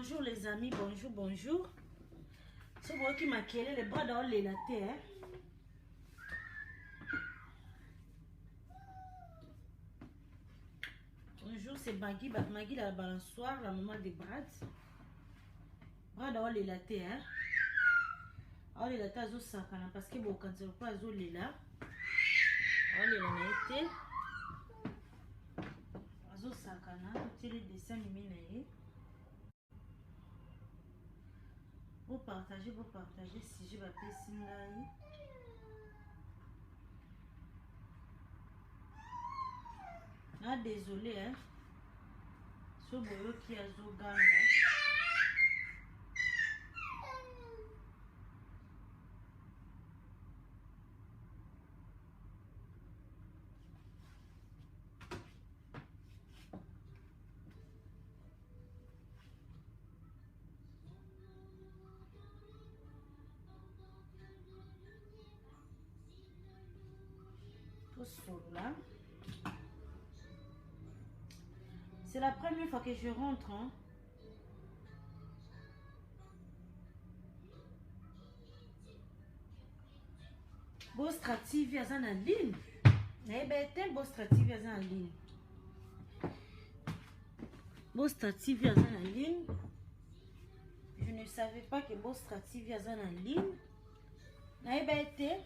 Bonjour les amis, bonjour, bonjour. So boyoki makelele brada olela te eh? Bonjour, c'est Maggie, Maggie la balançoire, la maman de Brad. Brad aolela te hein? Aolela te azosakana parce que bokanisa lokola azolela. Aolela na ye te. Azosakana, totieli dessin anime na ye. Bopartage, bopartage sujet bapesi ngai. Na désolé hein. So boyoki azoganga. Tosolola. C'est la première fois que je rentre. Hein. Bostra TV aza na ligne. Nayeba ete Bostra TV aza na ligne. Bostra TV aza na ligne. Je ne savais pas que Bostra TV aza na ligne. Nayeba ete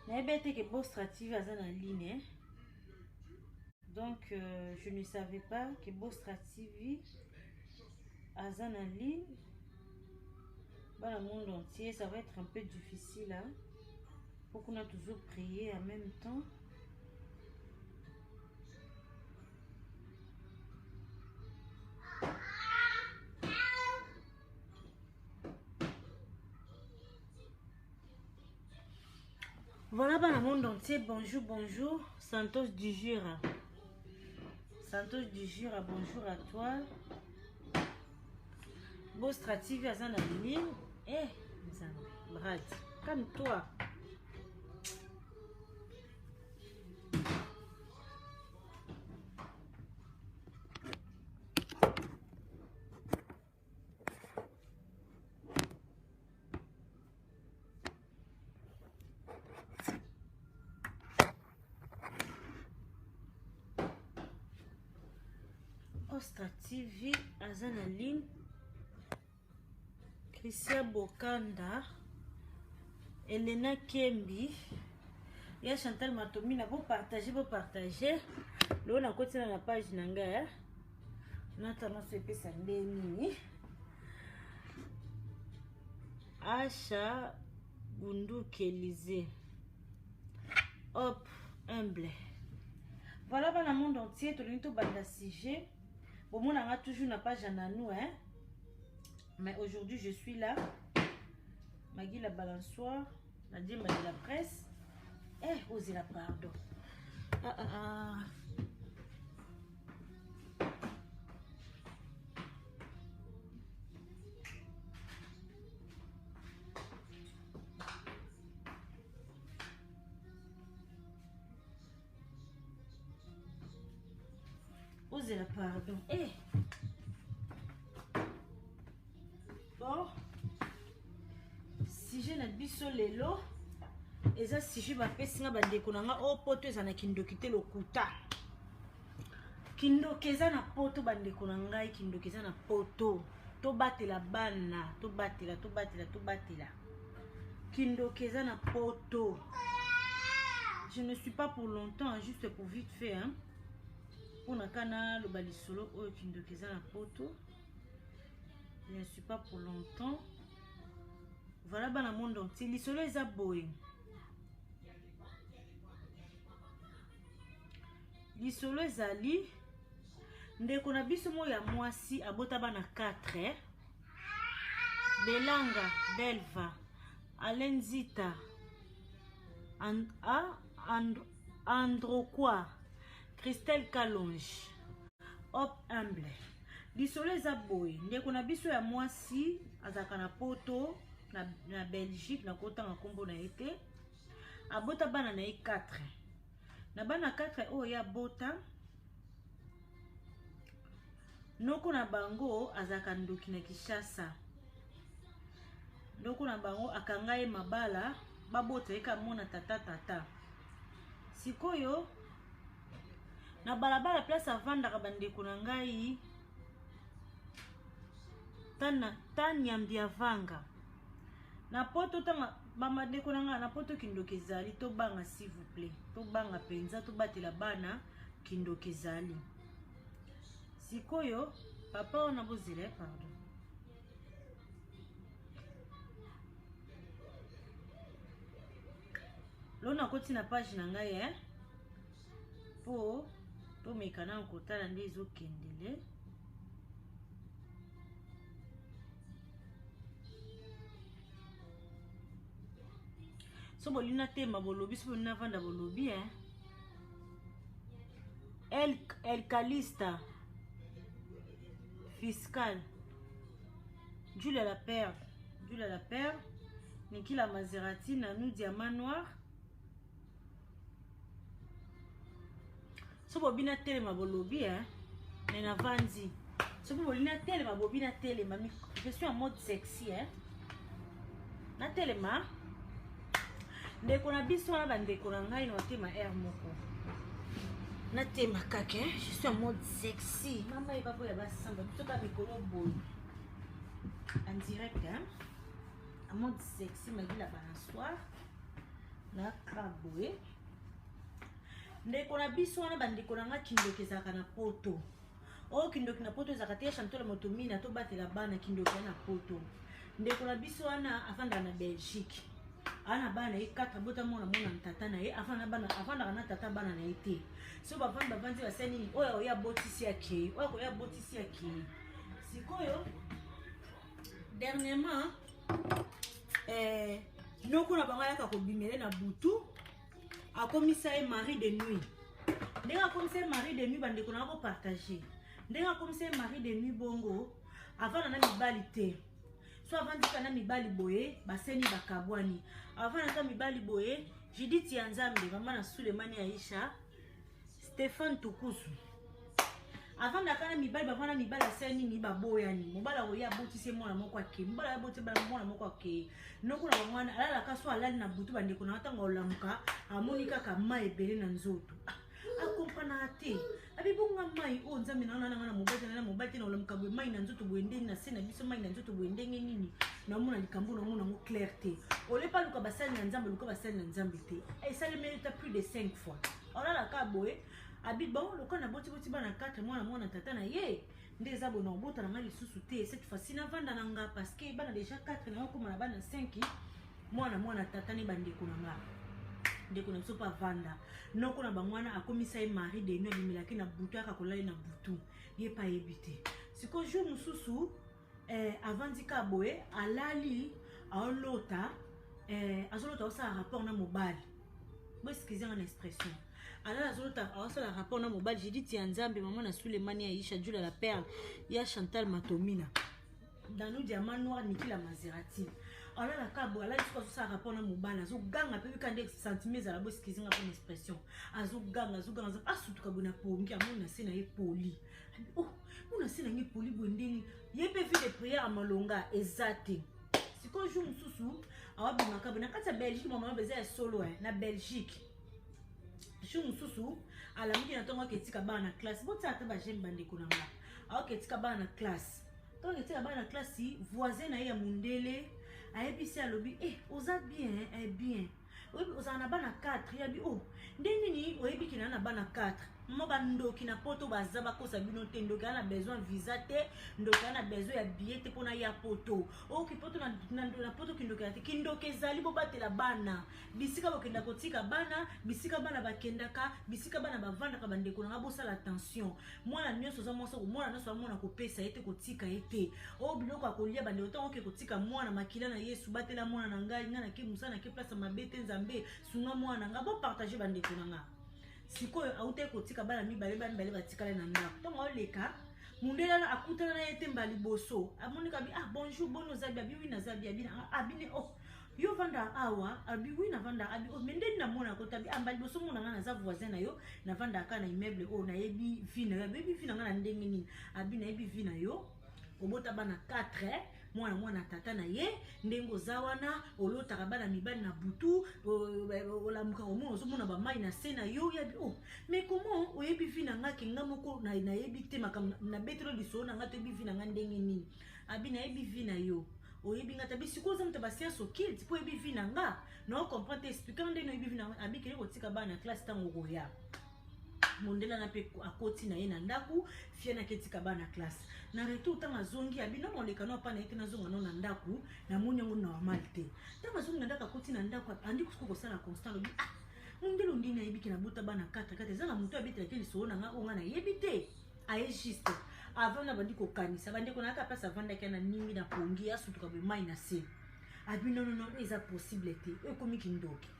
nayebi ete ke Bostra TV aza na ligne eh? Donc je ne savais pas que Bostra TV aza na ligne. Bana monde entier, ça va être un peu difficile hein? Pour qu'on a toujours prié en même temps. Voilà, dans le monde entier, bonjour, bonjour. Santos du Jura. Santos du Jura, bonjour à toi. Bostra TV aza na ligne. Eh, Nzambe, Brad, calme-toi. Ostra TV aza na ligne. Christian Bokanda, Elena Kembi, ya Chantal Matomina, bo partager, bo partager. Lelo nakoti na page na ngai eh? Natana so epesa nde nini? Asha Bunduki Elysée. Hop, humble. Voilà bana monde entier, tolingi tobanda sujet. Bomonanga toujours na page ya Nanou, hein? Mais aujourd'hui, je suis là. Magui la balançoire, la dima de la presse. Eh, osez la pardon. Ah, ah, ah. Ozela pardon. Eh. Bon. Sujet na biso lelo eza sujet bapesi nga bandeko na nga o oh, poto eza na kindoki te lokuta. Kindoki eza na poto bandeko na ngai, kindoki eza na poto. Tobatela bana, tobatela, tobatela, tobatela. Kindoki eza na poto. Je ne suis pas pour longtemps, hein, juste pour vite fait. Hein. Pour kana loba lisolo oyo kindoki eza na poto. Je ne suis pas pour longtemps. Voilà bana monde entier. Lisolo eza boye. Lisolo ezali ndeko na biso moko ya mwasi abota bana 4 eh? Belanga Belva Alain Nzita And, a, And, Androkwa Christelle Kalonge Hop Humble. Lisolo eza boye, ndeko na biso ya mwasi azalaka na poto na, na Belgique, nakotanga nkombo na ye te. Abota bana na ye 4. Na bana 4 oyo ye abota, noko na bango azalaka ndoki na Kinshasa. Noko na bango akanga ye mabala, babota ye ka mona tata tata. Sikoyo na balabala place avandaka bandeko na ngai tana tanyambi avanga na poto tanga bandeko na ngai na poto kindoki ezali tobanga s'il vous plaît tobanga mpenza tobatela bana kindoki ezali sikoyo papa wana bozela eh, pardon lona akoti na page na ngai eh? mpo tomeka nano kotala nde ezokendele so bolingi natema bolobi so bolingi navanda bolobi eh? El, El Calista Fiscal Julia la Perle Julia la Perle Nikila Maserati Nanou Diamant Noir so bobi natelema bolobi eh? me navandi soki bolingi natelema bobi natelema je suis en mode sexy eh? natelema ndeko na biso wana bandeko na ngai na otema aire moko natema kaka eh? je suis en mode sexy mama ye baboya basamba biso ka mikolo boye en direct hein? en mode sexy magila balansoir na crabe boye ndeko na biso wana bandeko na nga kindoki ezalaka na poto oyo kindoki na poto ezalaka te chantola motomina tobatela bana kindoki ya na poto ndeko na biso wana afandaka na belgique aa na bana na ye 4 abota mwana mwana na tata na ye afandaka na tata bana na ye te so bavandi bavandi basali nini oyo akoya abotisi akei oyo akoya abotisi akei sikoyo dernièrement eh, noko na bango ayaka kobimele na butu akomisa ye mari de nuit ndenge akomisa ye mari de nuit bandeko na kopartage ndenge akomisa ye mari de nuit bongo avanda na mibali te so avandika na mibali boye baseni bakabwani avanda na mibali boye judith ya nzambe mama na sulemani aisha Stéphane Tukusu avandaka na mibali bavanda mibali asali nini baboyani mobali akoya abotisi ye mwana moko akei mobali abotisi mwana moko akei noko na bango wana alalaka so alali na butu bandeko na ntango olamuka amoni kaka mai ebele na nzoto ah, akompranaka te abibonga mai oyo nzambe na nanga na mobali na mobali te na olamuka boye mai na nzoto boye ndenge na se na biso mai na nzoto boye ndenge nini naomona likambo naomona yango clair te olepa luka basali na nzambe luka basali na nzambe te esalemeli ta plus de 5 fois olalaka boye abi bon lokola nabotiboti bana 4 mwana mwana tata na ye nde eza boye nakobota na ngai lisusu te cette fois-ci navanda na nga parce que bana déjà 4 na okoma na bana 5 mwana mwana tata ne bandeko na nga ndeko na biso mpe avanda noko na bango wana akomisa ye mari de nuit abimelaki na butu ayaka kolali na butu ye mpe ayebi te sikoyo jour mosusu eh, avandi ka boye alali aolota eh, azolota aosala rapport na mobali boeskize nga na expression alala azolota aosala rapport na mobali judith ya nzambe mama na sulemani ya isha jula la perle ya chantal matomina danu diamant noir nikila maserati alalaka boye alali soki azosala rapport na mobali azoganga mpe bika nde sentiment ezala boeskize nga mpona expression azoganga azoganga asutuka boye na pongi amoni na se na ye poli oh mona se nange poli boye ndeni ye mpe vie de prière ya malonga eza te sikoyo jour mosusu awabimaka boye na kati ya belgique mama eza ya solo eh, na belgique jour mosusu alamuki na ntongo aketika bana na classe botia ata bageme bandeko na nga aoketika bana na classe ntongo aketika bana na classe voisin na ye ya mondele ayebisi alobi eh, oza bien eh, bien. Ozala na bana 4 yabi o oh, nde nini oyebi kina na bana 4 mama bandoki na poto baza bakosa bino te ndoki aza na besoin visa te ndoki aza na besoin ya billet te mpona ya poto oki oh, poto na, na, na poto kindoki ya te kindoki ezali bobatela bana bisika bokenda kotika bana bisika bana bakendaka bisika bana bavandaka bandeko na nga bosala attention mwana nyonso oza mwasi mwana nyonso amona kopesa ye te kotika ye te oyo oh, biloko ya kolia bandeko ntango oke kotika mwana makila na yesu batela mwana na ngai ngai nake mosala nake place ya mabe te nzambe sunga mwana na ngai bopartage bandeko na ngai sikoyo autaki kotika bana mibale bana mibale batikali na ndako ntango aoleka mundele wana akutana na ye te mba liboso amoni kabi ah bonjour boni oza bi abi wi naza bi abi abine oh yo vanda awa abi wi navanda abi oh me ndeni namona kota abi amba ah, liboso mona ngai naza voisin na yo navandaka na immeuble oyo nayebi vie na yo abebi vie na ngai na ndenge nini abi nayebi vie na yo obota bana 4 mwana mwana tata na ye ndenge oza wana olotaka bana mibali na butu olamuka komona ozomona bamai na se na yo yabi o oh, mais comment oyebi vi na nga ke nga moko nayebi te makambo nabetelo lisolo na nga toyebi vi na nga ndenge nini abi nayebi vi na yo oyebi nga tabi sikoyo oza moto ya bascience occulte mpo oyebi vi na nga na ocomprendre te explike ndenge oyebi vi na nga abi kende kotika bana na classe ntango okoya mondele wana mpe akoti na ye na ndako fiene aketika bana classe na retour ntango azongi abi no moleka no apa na ye te nazonga no na ndako namoni yango normal te ntango azongi na ndako akoti na ndako andi sikoyo kosala constant alobi ah mondele ondini nayebi ke nabota bana 4 4 eza na moto abetelaki lisolo na ngai oyo ngai nayebi te aye juste avant na bandi kokanisa bandeko nayaka place avandaki na nimbi na pongi asutuka boye mai na se abi nonono eza possible te oyo ekomi kindoki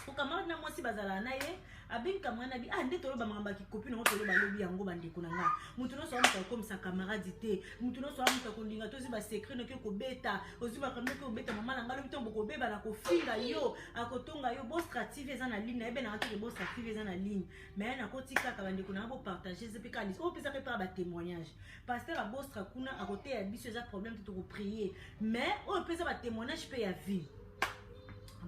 po camarade na mwasi bazalaka na ye abengi camarade na bi ah nde toloba makambo ya kikopi nango toloba lobi yango bandeko na nga moto nyonso amutu akomisa camarade te moto nyonso amutu akolinga te ozwi basecret noki okobeta ozwi makambo noki obeta mama na nga lobi ntango bokobeba na kofinga yo akotonga yo bostra tv eza na ligne nayebi nanga teke bostra tv eza na ligne mais nakoti kaka bandeko na nga bopartage eza mpe kaka oyo opesaka epa batémoignage pasteur abostra kuna akoteya biso eza problème te tokoprie mais oyo mpe eza batémoignage mpe ya vie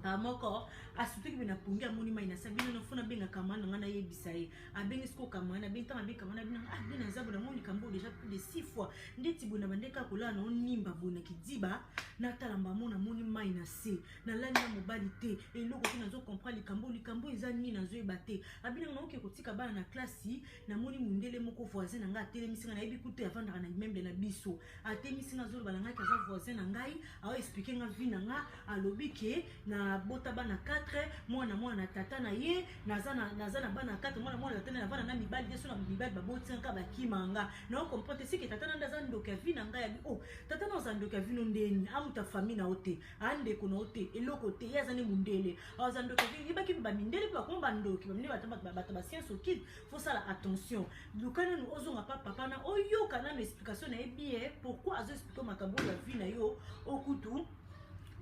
bamoko asutuki mpe na pongi amoni mai na sa bino nafo nabenga camarade na ngai nayebisa ye abengi sikoyo camarade abengi ntango abengi camarade bino ah nde naza boye namoni likambo oyo déjà plus de six fois ndeti boye na bande kaka kolala na onimba boye na kidiba natala mbamo namoni mai na se nalali na mobali te eloko te nazo comprendre likambo likambo eza nini nazoyeba te abinanga naoke kotika bana na klasi namoni mundele moko voisin na ngai atelemisi ngai nayebi kutu avandaka na immeuble na biso atemisi nga azoloba na ngai kaza voisin na ngai ao explike nga vie na nga alobi ke nabota bana 4 mwana mwana na tata na ye naza na, naza na bana 4 mwana mwana tata na navanda na mibali te so na mibali baboti nga bakima nga na comprendre te sike tata na nde aza ndoki ya vie na ngai abi oh tata na oza ndoki ya vie no ndeni amuta famille na yo te andeko na yo te eloko te ye aza nde mundele aza ndoki ya vie yebaki bamindele mpe bakoma bandoki bamindele bato ba science occulte fosala attention luka nanu ozonga pa papa na oyoka nanu explication na ye bien pourquoi azo explike makambo oyo ya vie na yo okutu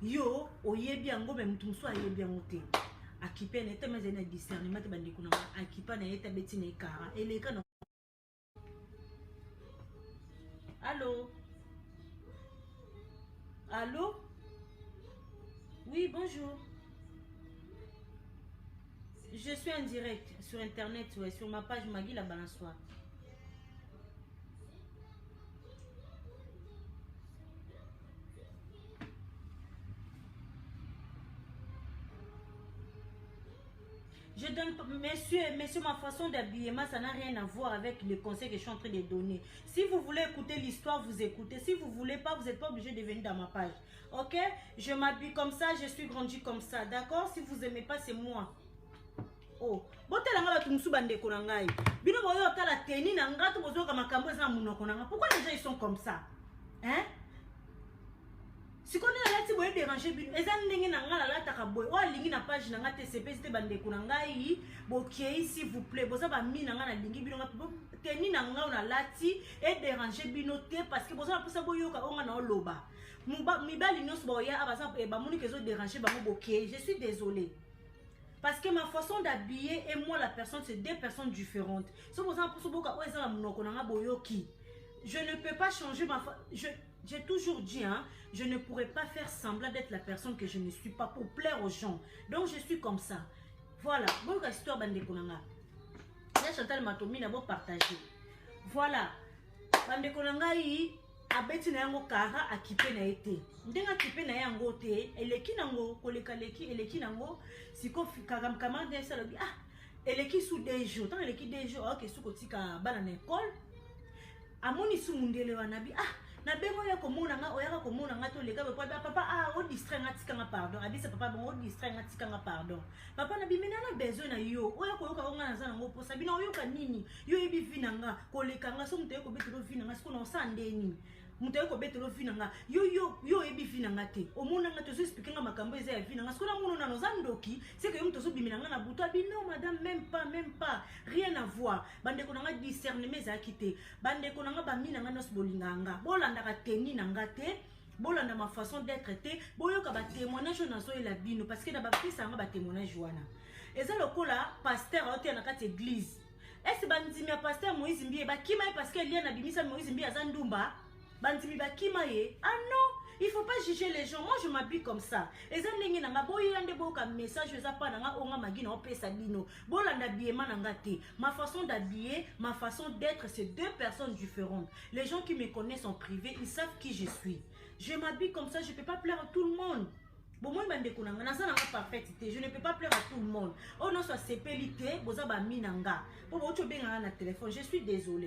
yo oyebi yango me moto mosusu ayebi yango te akipe na ye tama ezali na discernement te bandeko na nga akipa na ye te abeti na ye kara eleka na allo allo oui bonjour Je suis en direct sur internet, ouais, sur ma page Magui la balançoire. Je donne, monsieur, monsieur, ma façon d'habillement, ça n'a rien à voir avec les conseils que je suis en train de donner. Si vous voulez écouter l'histoire, vous écoutez. Si vous voulez pas, vous n'êtes pas obligé de venir dans ma page. Ok Je m'habille comme ça, je suis grandi comme ça. D'accord Si vous aimez pas, c'est moi. Oh. botala nga bato mosusu bandeko na ngai bino boyo otala teni na nga to bozoyoka makambo eza na monoko na nga pourquoi les gens ils sont comme ça hein sikoyo nde nalati boye dérange bino eza ndenge na ngai nalataka boye oyo alingi na page na ngai te sepesi te bandeko na ngai bokei s'il vous plaît boza bami na ngai nalingi bino ngai teni na ngai oyo nalati ederange bino te parce que boza na mposa boyoka oyo ngai naoloba mibali nyonso baoya baza eh, bamoni ke ezoderange bango bokei je suis désolé parce que ma façon d'habiller et moi la personne c'est deux personnes différentes soki boza na mposa boyoka oyo eza na monoko na ngai boyoki je ne peux pas changer ma fa... je j'ai toujours dit hein, je ne pourrais pas faire semblant d'être la personne que je ne suis pas pour plaire aux gens donc je suis comme ça voilà boyoka histoire bandeko na nga ya chantal matomina bopartage voilà bandeko na ngai. Abeti na yango kara, akipe na ye te. Ndenge akipe na ye yango te, eleki nango koleka, leki eleki nango. Siko camarade na ye alobi: "Ah, eleki su 2 jours." Ntango eleki 2 jours, aoke su kotika bana na ekole, amoni su mundele wana, abi: "Ah, nabengi oya komona nga, oyaka komona nga toleka boye." "Papa, ah, odistrait nga, tika nga pardon." Abisa papa bongo: "Odistrait nga, tika nga pardon, papa." "Nabimi na besoin na yo, oya koyoka ko nga naza nango mposa bino." "Oyoka nini? Yo oyebi vie na nga koleka nga. So moto aye kobetela vie na nga, sikoyo na osala ndeni? Moto aye kobetela vie na nga, yo yo yo oyebi vie na nga te, omona nga te, ozoexpliquer nga makambo eza ya vie na nga. Sikoyo namona nano oza ndoki, seke yo moto ozobimela nga na butu." Abi: "Non madame, même pas, même pas, rien à voir." Bandeko na nga, discernement ezalaki te. Bandeko na nga, bami na nga nyonso bolingaka nga, bolandaka teni na nga te, bolanda ma façon d'être te, boyoka batémoignage oyo nazoyela bino, parce que na bapesa yanga batémoignage wana eza lokola pasteur aoteya na kati église. Ese bandimi ya pasteur Moïse Mbiye bakima ye parce que Eliane abimisa Moïse Mbiye aza ndumba? Bandimi bakima ye? Ah non, il faut pas juger les gens. Moi, je m'habille comme ça, eza ndenge na nga. Boyeya nde boyoka message eza mpa na nga oyo nga magi na opesa bino. Bolanda biema na nga te. Ma façon d'habiller, ma façon d'être, c'est deux personnes différentes. Les gens qui me connaissent en privé, ils savent qui je suis. Je m'habille comme ça, je peux pas plaire à tout le monde. Bomoi, bandeko na nga, naza nanga parfaite te, je ne peux pas plaire à tout le monde. Oyo nyonso asepeli te, boza bami na nga mpo bauti obenganga na téléphone, je suis désolé.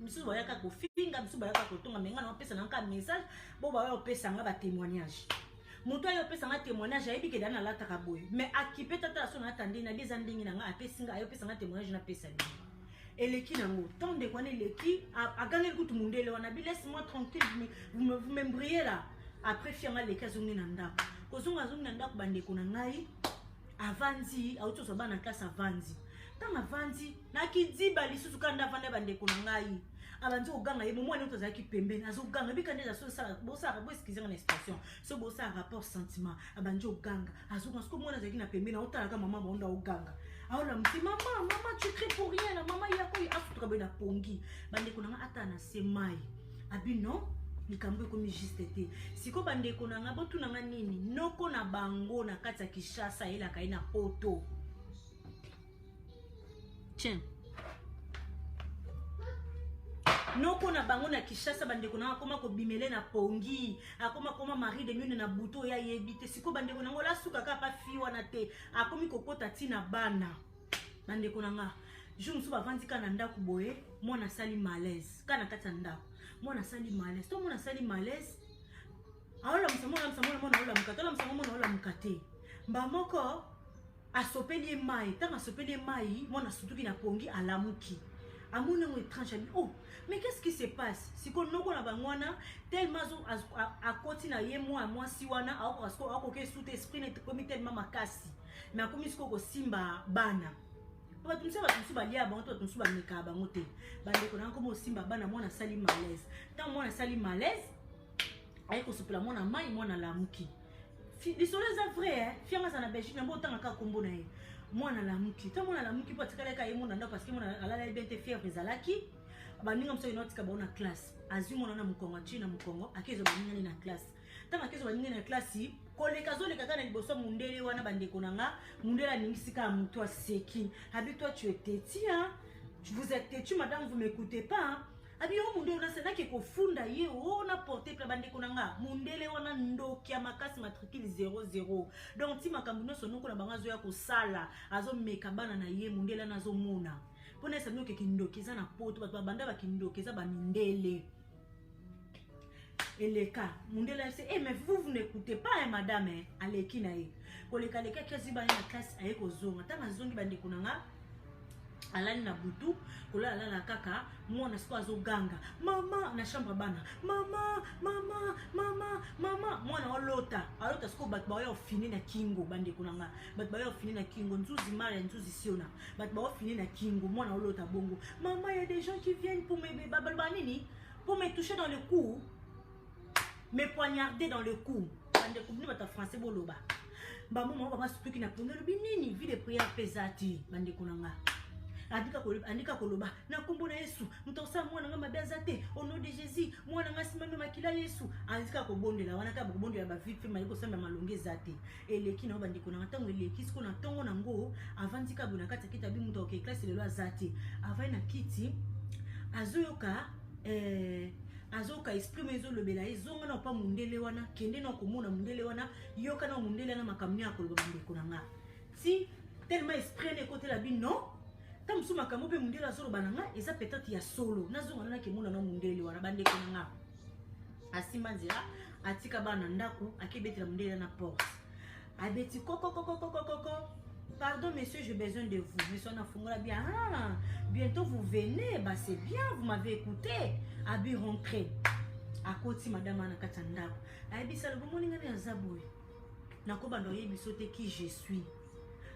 Misusu bayaka kofinga, misusu bayaka kotonga, me nga na opesa nanga message. Bo baya opesa nga batémoignage, moto aye opesa nga témoignage, ayebi ke da nalataka boye, mais akipe tata so nalata ndenge nabi, eza ndenge na nga. Apesi nga, aye opesa nga témoignage, napesa bino. Eleki nango ntango ndeko wana eleki, agangeli kutu mundele wana bi: "Laisse moi tranquille, vous m'embrouillez là." Après, fianga aleki, azongi na ndako. Kozonga, azongi na ndako, bandeko na ngai, avandi, auti ozwa bana classe, avandi. Ntango avandi nakidiba lisusu kaka nde avandi, bandeko na ngai, abandi koganga ye. Momwana oyo tozalaki pembeni azoganga bika nde bosalaka, boexcuser nga na expression, so bosala rapport sentiment. Abandi oganga, azoganga. Siko mwana azalaki na pembeni, aotalaka mama baondo aoganga, aolamusi: "Mama, mama, tu cries pour rien na mama yako." Asutuka boye na pongi, bandeko na nga, ata na se mai. Abi: "Non, likambo ekomi juste te." Sikoyo, bandeko na nga, botuna nga nini? Noko na bango na kati ya Kinshasa ayelaka ye na Poto. Tiens, noko na bango na Kinshasa, bandeko nanga, akoma kobimele na pongi, akoma koma mari de nuit na butu oyo ayebi te. Sikoyo, bandeko nango, lasuka kaka pa fi wana te, akomi kokota ntina bana. Bandeko na nga, jour mosusu bavandi kaka na ndako boye, mwana asali malaise kaka na kati ya ndako. Mwana asali malaise to mwana asali malaise, aolamusa mwana, alamusa mwana, mwana aolamuka te, olamusa mwana, aolamuka te. Mba moko asopeli ye mai. Ntango asopeli ye mai, mwana asutuki na pongi, alamuki, amoni yango étrange, abi: "Oh, mais qu'est-ce qui se passe?" Sikoyo noko na bango wana, tellement akoti na ye mwa mwasi wana, akoka sikoyo, akoka esu te, esprit na ekomi tellement makasi, mais akomi sikoyo kosimba bana. Bato mosusu, bato mosusu balia bango te, bato mosusu bamekaka bango te. Bandeko na komi osimba bana, mwana asali malaise. Ntango mwana asali malaise, aye kosopela mwana mai, mwana alamuki. Lisolo eza vrai, fianga aza na Belgique, na otanga kaka kombo na ye. Mwana alamuki. Ntango mwana alamuki, mpo atikalaka ye mona ndako, parce que mwana alalaki bien te, fièvre ezalaki. Baninga mosusu akende otika bango na classe, azwi mwana na mokongo, atie na mokongo, akezwa baningani na classe. Ntango akezwa baningani na classe, koleka, azoleka kaka na liboso ya mundele wana. Bandeko na nga, mundele aningisi kaka motu, aseki, abi: "Toi, tu es têtu, hein? Vous êtes têtu, madame, vous m'écoutez pas, hein?" Abi yo mundele wana senaki kofunda ye o na porte plainte. Bandeko na nga, mundele wana ndoki ya makasi, matricule 00. Donc ti makambo nyonso noko na bango azoya kosala, azomeka bana na ye, mundele wana azomona. Mpona esami oke kindoki eza na Poto, bato babanda bakindoki eza bamindele. Eleka, mundele ase: "Eh, mais vous, vous n'écoutez pas, hein, madame, hein?" Aleki na ye koleka, aleki, azwi bana na classe, aye kozonga. Ntango azongi, bandeko na nga, alali na butu, kolala lala kaka, mwana sikoyo azoganga: "Mama!" Na chambre bana: "Mama, mama, mama, mama!" Mwana olota, alota sikoyo bato baoya ofine na kingo. Bandeko na nga, bato baoya ofine na kingo, nzuzi mare, nzuzi siona, bato baofine na kingo. Mwana olota bongo: "Mama, y a des gens qui viennent pour me, baloba nini, pour me toucher dans le cou, me poignarder dans le cou." Bandeko, bino bato ya français, boloba. Bamoma bama sutuki na pongi, alobi nini? Vie de prière mpe eza te. Bandeko na nga, andika koloba na nkombo na Yesu, moto akosala mwana nga mabe aza te, au nom de Jésus, mwana nga asimami makila Yesu. Andika kobondela wana kaka, kobondela bavite fe, maye kosambela malongo eza te. Eleki na yo, bandeko nanga. Ntango eleki siko na ntongo nango, avandi kaka boye na kati ya kiti, abi moto akoke classe lelo aza te. Avandi na kiti, azoyoka. Azoka esprit mo ezolobela ye, zonga na opa mundele wana, kende na komona mundele wana, yoka na mundele wana makambo nini akoloba. Bandeko na nga, ti tellement esprit wana ekotela bino, ta mosusu makambo mpe mundele azoloba na nga eza peut-être ya solo, nazonga na nakemona na mundele wana. Bandeko na nga, asimba nzela, atika bana na ndako, akebetela mundele na porte, abeti kokokokokokoko: "Pardon monsieur, j'ai besoin de vous." Monsieur anafungola bien: "Ah, bientôt vous venez, bah c'est bien, vous m'avez écouté." Abi: "Rentrez." Akoti, madame ana kati ya ndako, ayebisa: "Lobo moni ngani aza boye, nakobanda oyebi so te qui je suis.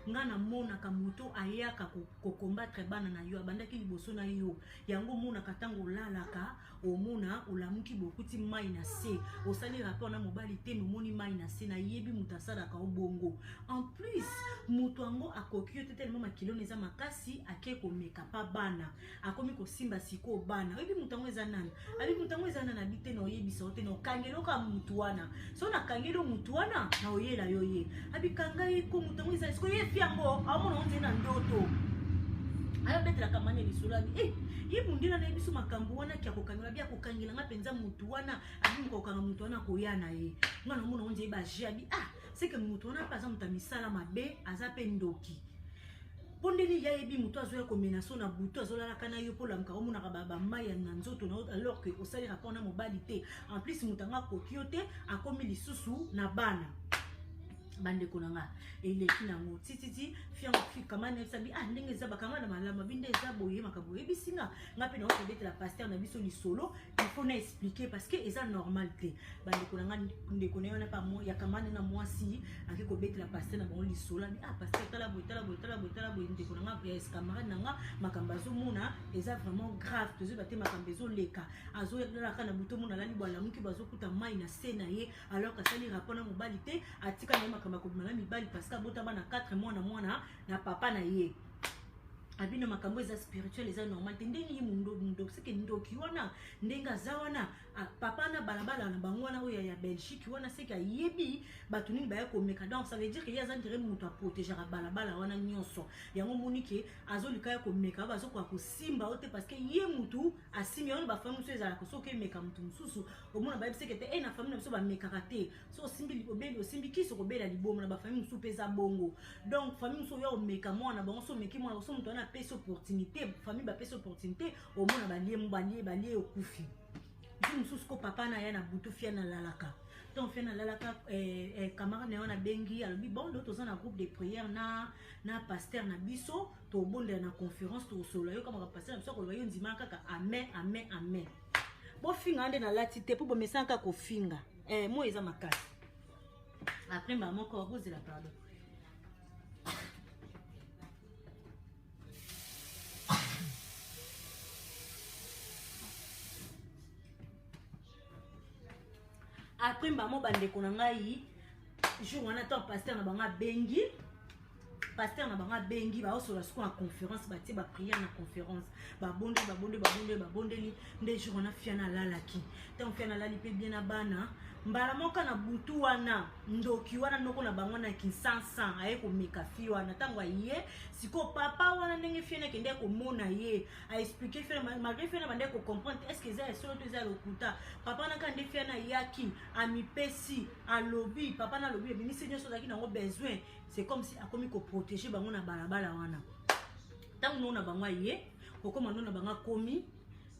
Nga namonaka moto ayaka kocombattre bana na yo, abandaki liboso na yo. Yango omonaka ntango olalaka, omona olamuki, bokuti mai na se. Osali rapport na mobali te, me omoni mai na se. Nayebi moto asalaka obongo. En plus moto yango akoki yo te, tellement makiloni eza makasi. Ake komeka pa bana, akomi kosimba sikoyo bana. Oyebi moto yango eza nani?" Abi: "Moto yango eza nani?" Abi: "Te, na oyebisa yo te, na okangeli oka motu wana. So nakangeli yo motu wana, na oyela yo ye." Abi: "Kanga ye ko, moto yango eza sikoyo." Ye fi yango aomona ngo nzeli na ndoto, ayobetelaka mane lisolo. Abi: "Eh, ye mundela na ye biso makambo wana ki akokangela." Abi: "Akokangela nga mpenza motu wana." Abi: "Moto akokanga motu wana, akoya na ye. Nga namona ngo nzeli baje." Abi: "Ah, seke motu wana mpe aza moto ya misala mabe, aza mpe ndoki. Mpo ndeni ya yebi moto azoya komena so na butu, azolalaka na yo mpo olamuka, omonaka bamai na nzoto na yo, alors que osali rapport na mobali te. En plus moto yango akoki yo te, akomi lisusu na bana." Bandeko na nga, eleki nango tititi. Fiango kama nayebisa bi: "Ah, ndenge eza bakanga na malamu." Abi: "Nde eza boye, makambo oyebisi nga, nga mpe naoki kobetela pasteur na biso lisolo. Il faut na expliquer parce que eza normal te." Bandeko na nga, ndeko na ye wana pa ya kamane na mwasi ake kobetela pasteur na bango lisolo. Abi: "Ah pasteur, tala boye, tala boye, tala boye, tala boye. Ndeko na nga ya camarade na nga, makambo azomona eza vraiment grave. Tozoyeba te makambo ezoleka. Azolalaka na butu, omona alali bo, alamuki, bazokuta mai na se na ye, alors asali rapport na mobali te. Atika na ye makambo ya kobima na mibali parce que abota bana 4, mwana mwana na papa na ye." Abino: "Makambo eza spirituel, eza normal te. Ndenge ye mundo seke ndoki wana, ndenge aza wana, papa na balabala na bango wana oyo ya Belgique wana, seke ayebi bato nini baya komeka. Donc ça veut dire que ye aza ndire moto aprotégeaka balabala wana nyonso. Yango moni ke azolika ya komeka, bazokoka kosimba yo te parce que ye mutu asimbi yango. Na bafamille mosusu ezalaka, soki emeka motu mosusu, omona bayebi seke te. E na famille na biso bamekaka te. So osimbi, obeli, osimbi kisi, okobela liboma. Na bafamille mosusu mpe eza bongo. Donc famille mosusu oya omeka mwana bango, so omeki mwana, so moto wana apesi opportunité, famille bapesi opportunité, omona balie balie balie, okufi." Jour mosusu ko papa na ye na butu, fia nalalaka. Donc fia nalalaka, camarade na ye wana abengi, alobi: "Bon, ndo toza na groupe de prière na pasteur na biso, tobondela na conférence, tokosolola. Yo kamaka pasteur na biso akoloba, yo ndima kaka amen, amen, amen." Bofinga nde nalati te mpo bomesana kaka kofinga. Mo eza makasi. Après mbala moko bozela, pardon. Après mbamo, bandeko na ngai, jour wana ntango pasteur na bango abengi, pasteur na bango abengi, baosola sikoyo na conférence, batie baprière na conférence, babondeli, babondeli, babondeli, babondeli. Nde jour wana fiana alalaki. Ntango fiana alali mpe bien na bana, mbala moko na butu wana, ndoki wana, noko na bango na Kinsansan, aye komeka fi wana. Ntango aye sikoyo, papa wana, ndenge fiana akende komona ye, aexpliquer fiana, malgré fiana bande kocomprendre est ce que eza ya solo to eza ya lokuta. Papa wana kaka nde fiana ayaki, amipesi, alobi, papa na alobi, ebimisi nyonso azalaki nango besoin. C'est comme si akomi koprotéger bango na balabala wana. Ntango noko na bango aye kokóma, no na bango akomi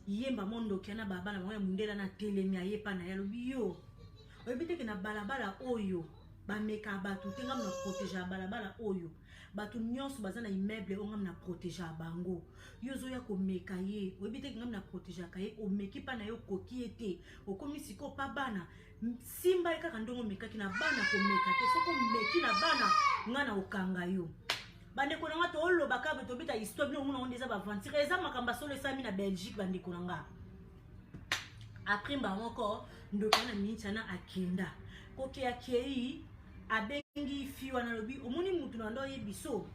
yemba mo, ndoki wana, baba na bango ya mondele na telemi, aye pa na ye, alobi: "Yo oyebi teke na balabala oyo bameka bato te? Ngam na protéger ya balabala oyo, bato nyonso baza na immeuble oyo, ngam na protéger ya bango. Yo ozoya komeka ye, oyebi teke ngam na protégeaka ye? Omeki mpa na ye, okoki ye te, okomi sikoyo mpa bana. Simba ye kaka ndenge omekaki na bana, komeka te. Soki omeki na bana, nga na okanga yo." Bandeko na nga, tolobaka boye, tobeta histoire, bino omona ngo nde eza baaventure, eza makambo ya solo esalami na Belgique. Bandeko na nga, après mbala moko ndoki wana miniti wana akenda koke, akei, abengi fi wana, alobi: "Omoni mutu na ndo oyebi so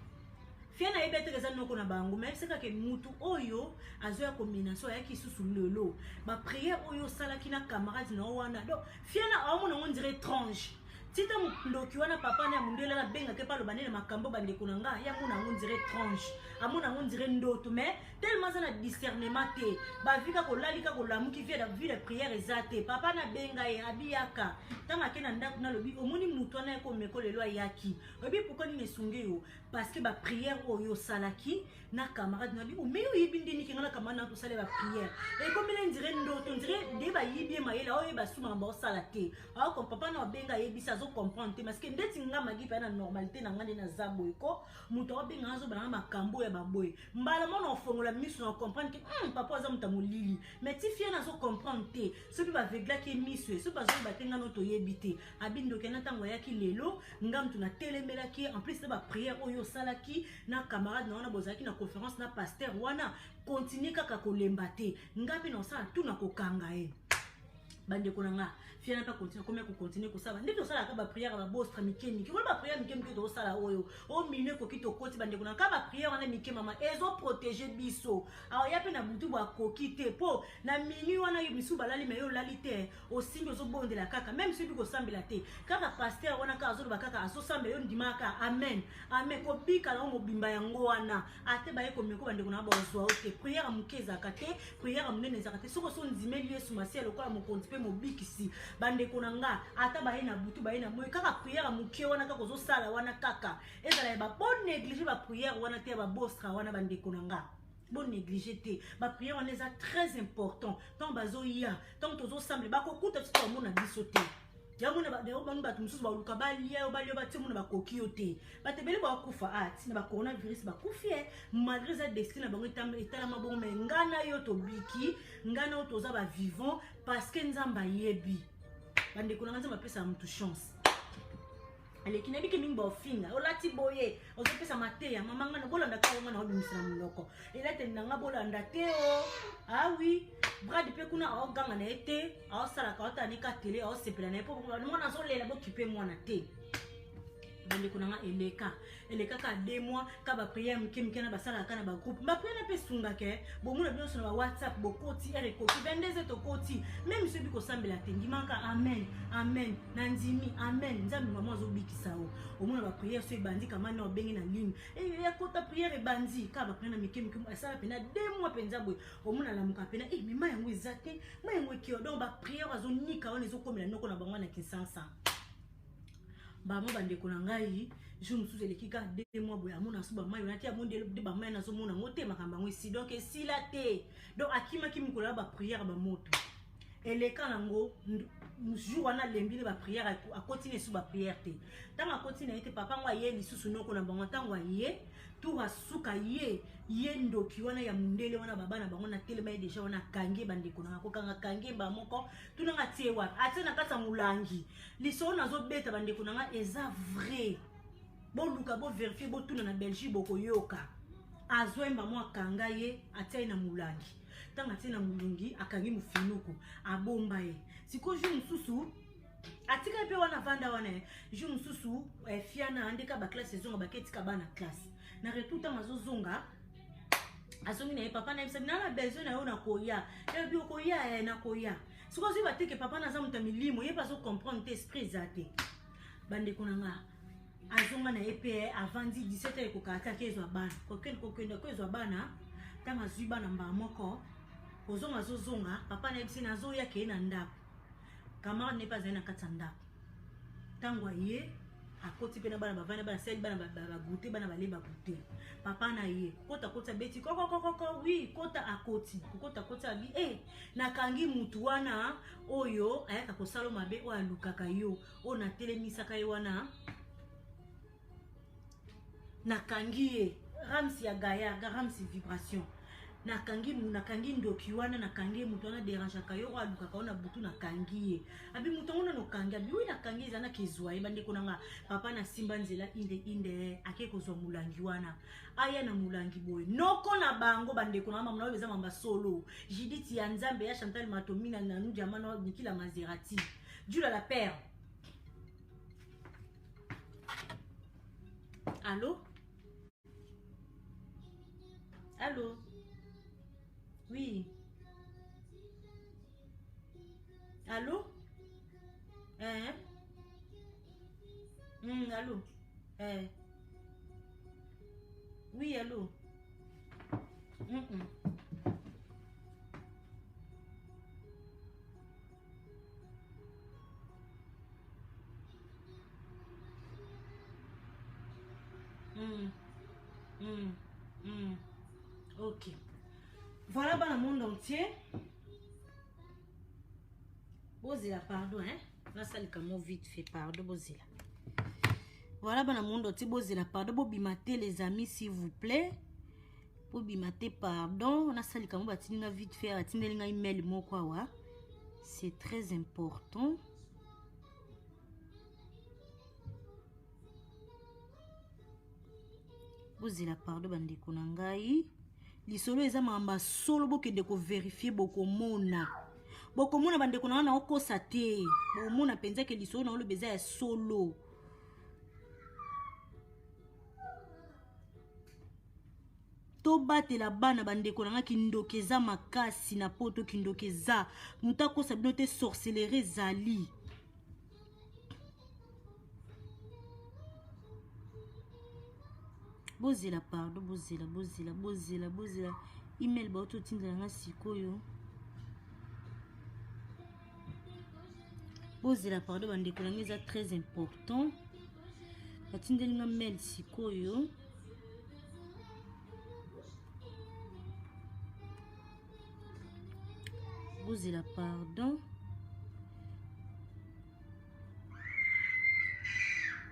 fie, nayebi eteke eza noko na bango, ma yebisaka ke mutu oyo azoya komena so, ayaki lisusu lelo, baprière oyo osalaki na camarade na yo wana." Donc fie na aomona ngo ndire étrange. Tita ndoki wana papa na mundele na benga ke palo banene makambo bandeko na nga ya mona ngo ndire étrange amona ngo ndire ndoto mais tellement aza na discernement te bavi kaka olali kaka olamuki vie vie de prière eza te. Papa na benga ye abiyaka ntango ake na ndako nalobi omoni moto wana ye komeko lelo ayaki oyebi pourquoi nini esungi yo parce que baprière oyo osalaki na camarade na bi omei oyebi nde niki nga na camarade na tosala baprière ekomeli ndire ndoto ndire nde bayibi ye mayele aoyeba su makambo aosala te. Aoko papa na abenga ayebisi azocomprendre te parce que ndeti nga magi mpe na normalité na nga nde naza boye ko moto aobenga azobana nga makambo ya baboye mbala mona ofongola miso na comprendre ke papa aza moto ya molili mais ti fie nazo comprendre te soki baveglaki ye miso ye soki bazoyeba te nga no toyebi te abindoki na ntango ayaki lelo nga moto natelemelaki ye en plus na baprière oyo osalaki na camarade na wana bozalaki na conférence na pasteur wana continue kaka kolemba te nga mpe na osala tu na kokanga ye. Bandeko na nga fiana mpe continue komi kocontinue kosala nde tosalaka baprière ya babostre mike mike wana baprière mike mike tozosala oyo o mino ekoki tokoti. Bandeko na nga baprière wana mike mama ezoprotege biso aoya mpe na butu bo akoki te mpo na minuit wana yo misusu balali me yo olali te osimbi ozobondela kaka meme soki kosambela te kaka pasteur wana kaka azoloba kaka azosambela yo ndimaka amen amen kobika nango mobimba yango wana ate baye komeko. Bandeko na bazwa yo te prière ya moke ezalaka te prière ya monene ezalaka te soki oso ondimeli Yesu Masiya lokola mokonzi mpe mobikisi. Bandeko na nga ata baye na butu baye na moi kaka prière ya moke wana kaka ozosala wana kaka ezala ya bonéglige baprière wana te ya babostra wana. Bandeko na nga bonéglige te baprière wana eza très important. Ntango bazoya ntango tozosambela bakokuta biso bamona biso te yango bano bato mosusu baluka balia yo balia batie mona bakoki yo te. Bato ebele bakufa a ntina bacoronavirus bakufi e malgré eza destin na bango etalama bongo me nga na yo tobiki nga na yo toza bavivant parce que Nzambe ayebi. Bandeko na nga Nzambe apesaka motu chance aleki nayebiki mingi baofinga olati boye ozopesa mateya mama nga na bolanda kaka nga na obimisa na monoko elateli na nga bolanda te o awi brad mpe kuna aoganga na ye te aosalaka aotala ne ka tele aosepela na ye mpo mwana azolela bokipe mwana te. Bandeko na nga eleka elekaka 2 mois ka baprière mike mike na basalaka na bagroupe baprière na mpe esungaka bomona bino nyonso na bawhatsapp bokoti ere ekoki 22 tokoti meme soki kosambela te ndimaka amen amen na ndimi amen Nzambe mama azobikisa yo omona baprière so ebandi kama na obenge na ligne ekota prière ebandi kaka baprière na mike mike asala mpena 2 mois mpenza boye omona alamuka mpena e me mai yango eza te mai yango ekeo donc baprière azonika wana ezokomela noko na bango na Kinshasa bama. Bandeko na ngai jour mosusu eleki kaka 2 mois boye amona so bamai wana te amoni nde bamai nazomona yango te makambo yango esi donc esila te donc akimaki mikolo ya baprière bamoto eleka nango jour wana alembi ne baprière akoti na esu baprière te ntango akoti na ye te papa ngo aye lisusu noko na bango ntango aye tour asuka ye ye ndoki wana ya mondele wana baba na bango na telema ye deja wana akangi ye. Bandeko nanga kokanga akangi ye mbala moko tunanga atie wapi atie na kati ya molangi lisolo nazobeta. Bandeko na nga eza vrai boluka boverifie botuna na Belgique bokoyoka azwemba mo akanga ye atia ye na molangi ntango atie na molungi akangi mofinuku abomba ye. Sikoyo jour mosusu atikali mpe wana avanda wana jour mosusu fiana andeka baclasse ezonga baketika bana classe na retour ntango azozonga azongi na ye papa nayebisa na na besoin na yo nakoya ebi okoya nakoya. Sikoyo azwi bateke papa naza moto ya milimo ye mpe azocomprendre te esprit eza te. Bandeko na nga azonga na ye mpe avandi 17 heures ekokaka te ake ezwa bana kokende kokende ko ezwa bana ntango azwi bana mbala moko kozonga azozonga papa nayebisi nazoya keye na ndako camarade ne mpe azali na kati ya ndako ntango aye akoti mpe na bana bavandi bana sali bana bagute bana bale bagute papa na ye kota koti abeti kokokokoko wi kota akoti kokota akoti abi e nakangi mutu wana oyo ayaka kosala mabe oyo alukaka yo oyo natelemisaka ye wana nakangi ye ramsi ya gaya ramsi vibration nakangi nakangi ndoki wana nakangi ye moto wana dérangeaka yo oyo alukaka yo na butu nakangi ye abi moto yango nano okangi abi wi nakangi eza naki ezwa ye. Bandeko na nga papa na simba nzela inde inde ake kozwa molangi wana aya na molangi boye noko na bango. Bandeko na nga mama na oyo eza mamba solo Judith ya Nzambe ya Chantal Matomina nanu diama na Nikila Maserati Jula la père. Allô, allô, oui, allô, hein? Allo eh. Oui, allo. Ok. Voilà dans le monde entier. Bozela, pardon, hein. Nasalika mo vite fait, pardon, bozela. Voilà bana monde entier, bozela, pardon, bobima te les amis, s'il vous plaît. Bobima te, pardon. Nasalika mo batindi nga vite fait, batindeli nga email moko awa. C'est très important. Bozela, pardon, bandeko na ngai. Lisolo eza makambo ya solo, bokende koverifie, bokomona. Bokomona bandeko na nga na okosa te. Bokomona mpenza ke lisolo na oloba eza ya solo. Tobatela bana bandeko na nga, kindoki eza makasi na poto, kindoki eza. Moto akosa bino te, sorcellerie ezali. Bozela, pardon, bozela, bozela, bozela, bozela. Email bauti otindela nga sikoyo. Bozela, pardon, bandeko na nga, eza très important. Batindeli nga mail sikoyo. Bozela, pardon,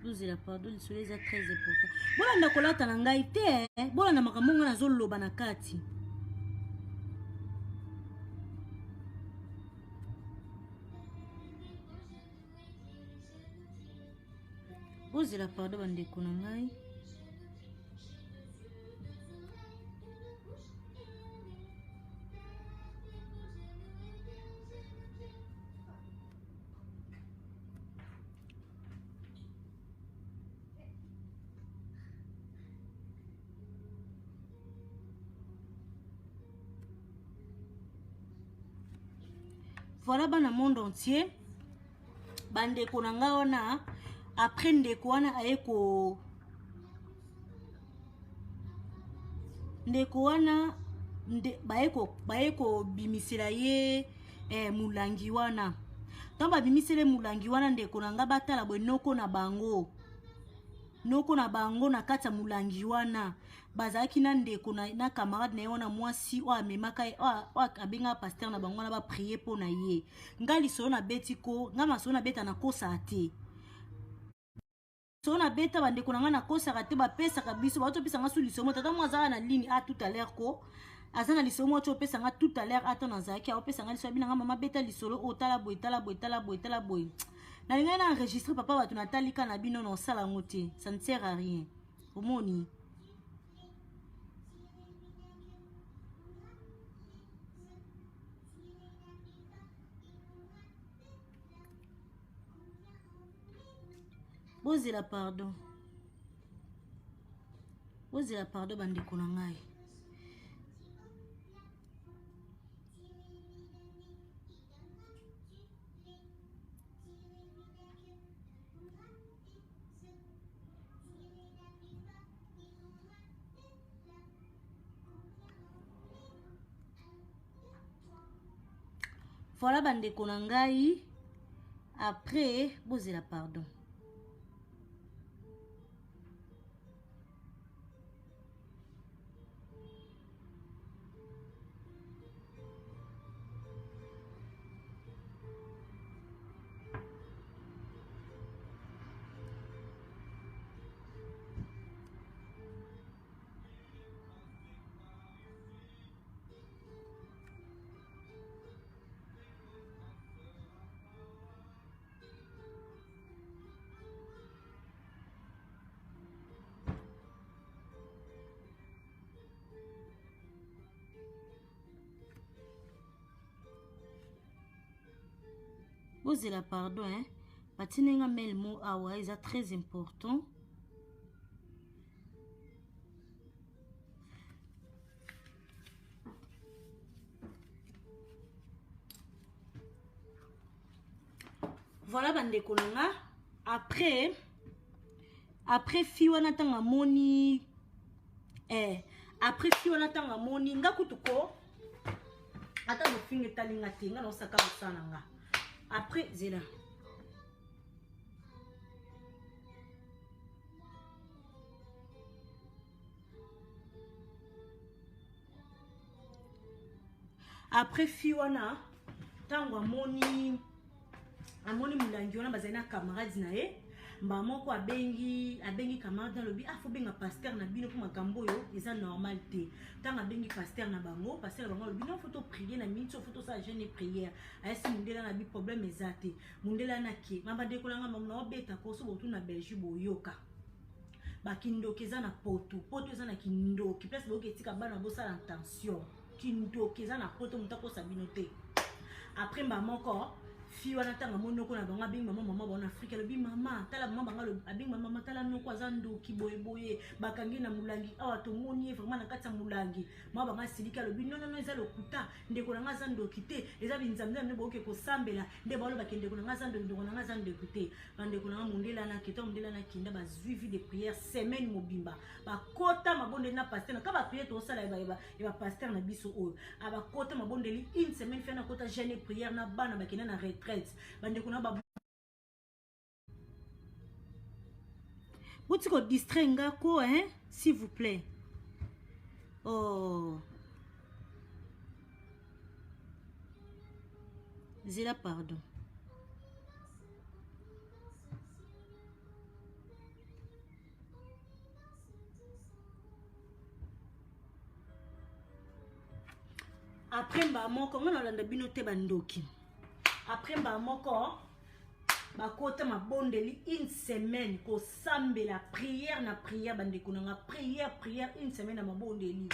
bozela, pardon, lisolo eza très important. Bolanda kolata na ngai te, bolanda makambo ngai nazoloba na kati. Bozela, pardon, bandeko na ngai. Voilà bana monde entier, bandeko na ngai wana. Après ndeko wana aye ko ndeko wana nde, baye kobimisela ye molangi wana. Ntango babimiseli molangi wana, ndeko na ngai, batala boye noko na bango, noko na bango na kati ya molangi wana bazalaki na ndeko na camarade na ye wana mwasi oyo amemaka ye, oyo abengaka pasteur na bango wana baprier mpo na ye. Ngai lisolo nabeti ko ngai masolo nabeta nakosaka te. So nabeta, bandeko na ngai, nakosaka te. Bapesaka biso, bauti opesa su lisolo. Tata mo azalaka na ligne a tout à l'heure ko aza na lisolo moko ti opesa nga tout à l'heure. Ata nazalaki aopesa nga lisolo, abinanga mama beta lisolo oyo, tala boye, tala boye, tala boye, tala boye. Nalingai na enregistre papa bato natalika na bino na osala yango te, ça ne sert à rien. Omoni, bozela, pardon, bozela, pardon, bandeko na ngai. Voilà bandeko na ngai, après bozela, pardon. Bozela, pardon, hein. Batindi nga mail mo awa, eza très important. Voilà bandeko na nga, après Après fille wana ntango amoni eh, après fille wana ntango amoni nga kutu ko ata bofinga etali nga te, nga naosaka mosala na nga. Après zela après fille wana ntango amoni molangi wana, bazali na camarade na ye. Mbala moko abengi camarade, alobi: "Ah, faut benga pasteur na bino mpo makambo oyo eza normal te." Ntango abengi pasteur na bango, pasteur na bango alobi: "Non, faut toprier na miniti oyo, faut tosala jeûne et prière." Ayesi mondele na bi problème eza te. Mondele wana ke ma bandeko na nga, na obeta koso botu na Belgique, boyoka bakindoki eza na poto. Poto eza na kindoki. Place boyoki etika bana, bosala attention, kindoki eza na poto, moto akosa bino te. Après mba moko fille wana, ntango amoni noko na bango, abengi mama bango na Afrique, alobi: "Mama, tala." Mama bango abengi: "Mama, tala, noko aza ndoki boyeboye, bakangi na molangi awa, tomoni ye vraiment na kati ya molangi." Mama bango asiliki, alobi: "Non, non, non, eza lokuta, ndeko na nga aza ndoki te, eza binzambe nde boyoke kosambela nde balobaki ndeko na nga aza ndoki, ndeko na nga aza ndoki te." Bandeko na nga, mondele wana keta, mondele wana kinda, bazwi vie de prière semaine mobimba, bakota mabondeli na pasteur na ka baprière tozosala ya bapasteur na biso oyo. Abakota mabondeli une semaine, fia nakota jeûne prière na bana, bakenda na retraite. Bandeko na ba boti kodistraire nga ko, hein, s'il vous plaît. Oh, zela, pardon. Après mbala moko nga nalanda bino te, bandoki. Après mbala moko bakota mabondeli une semaine, kosambela, prière na prière. Bandeko na nga, prière, prière, une semaine na mabondeli.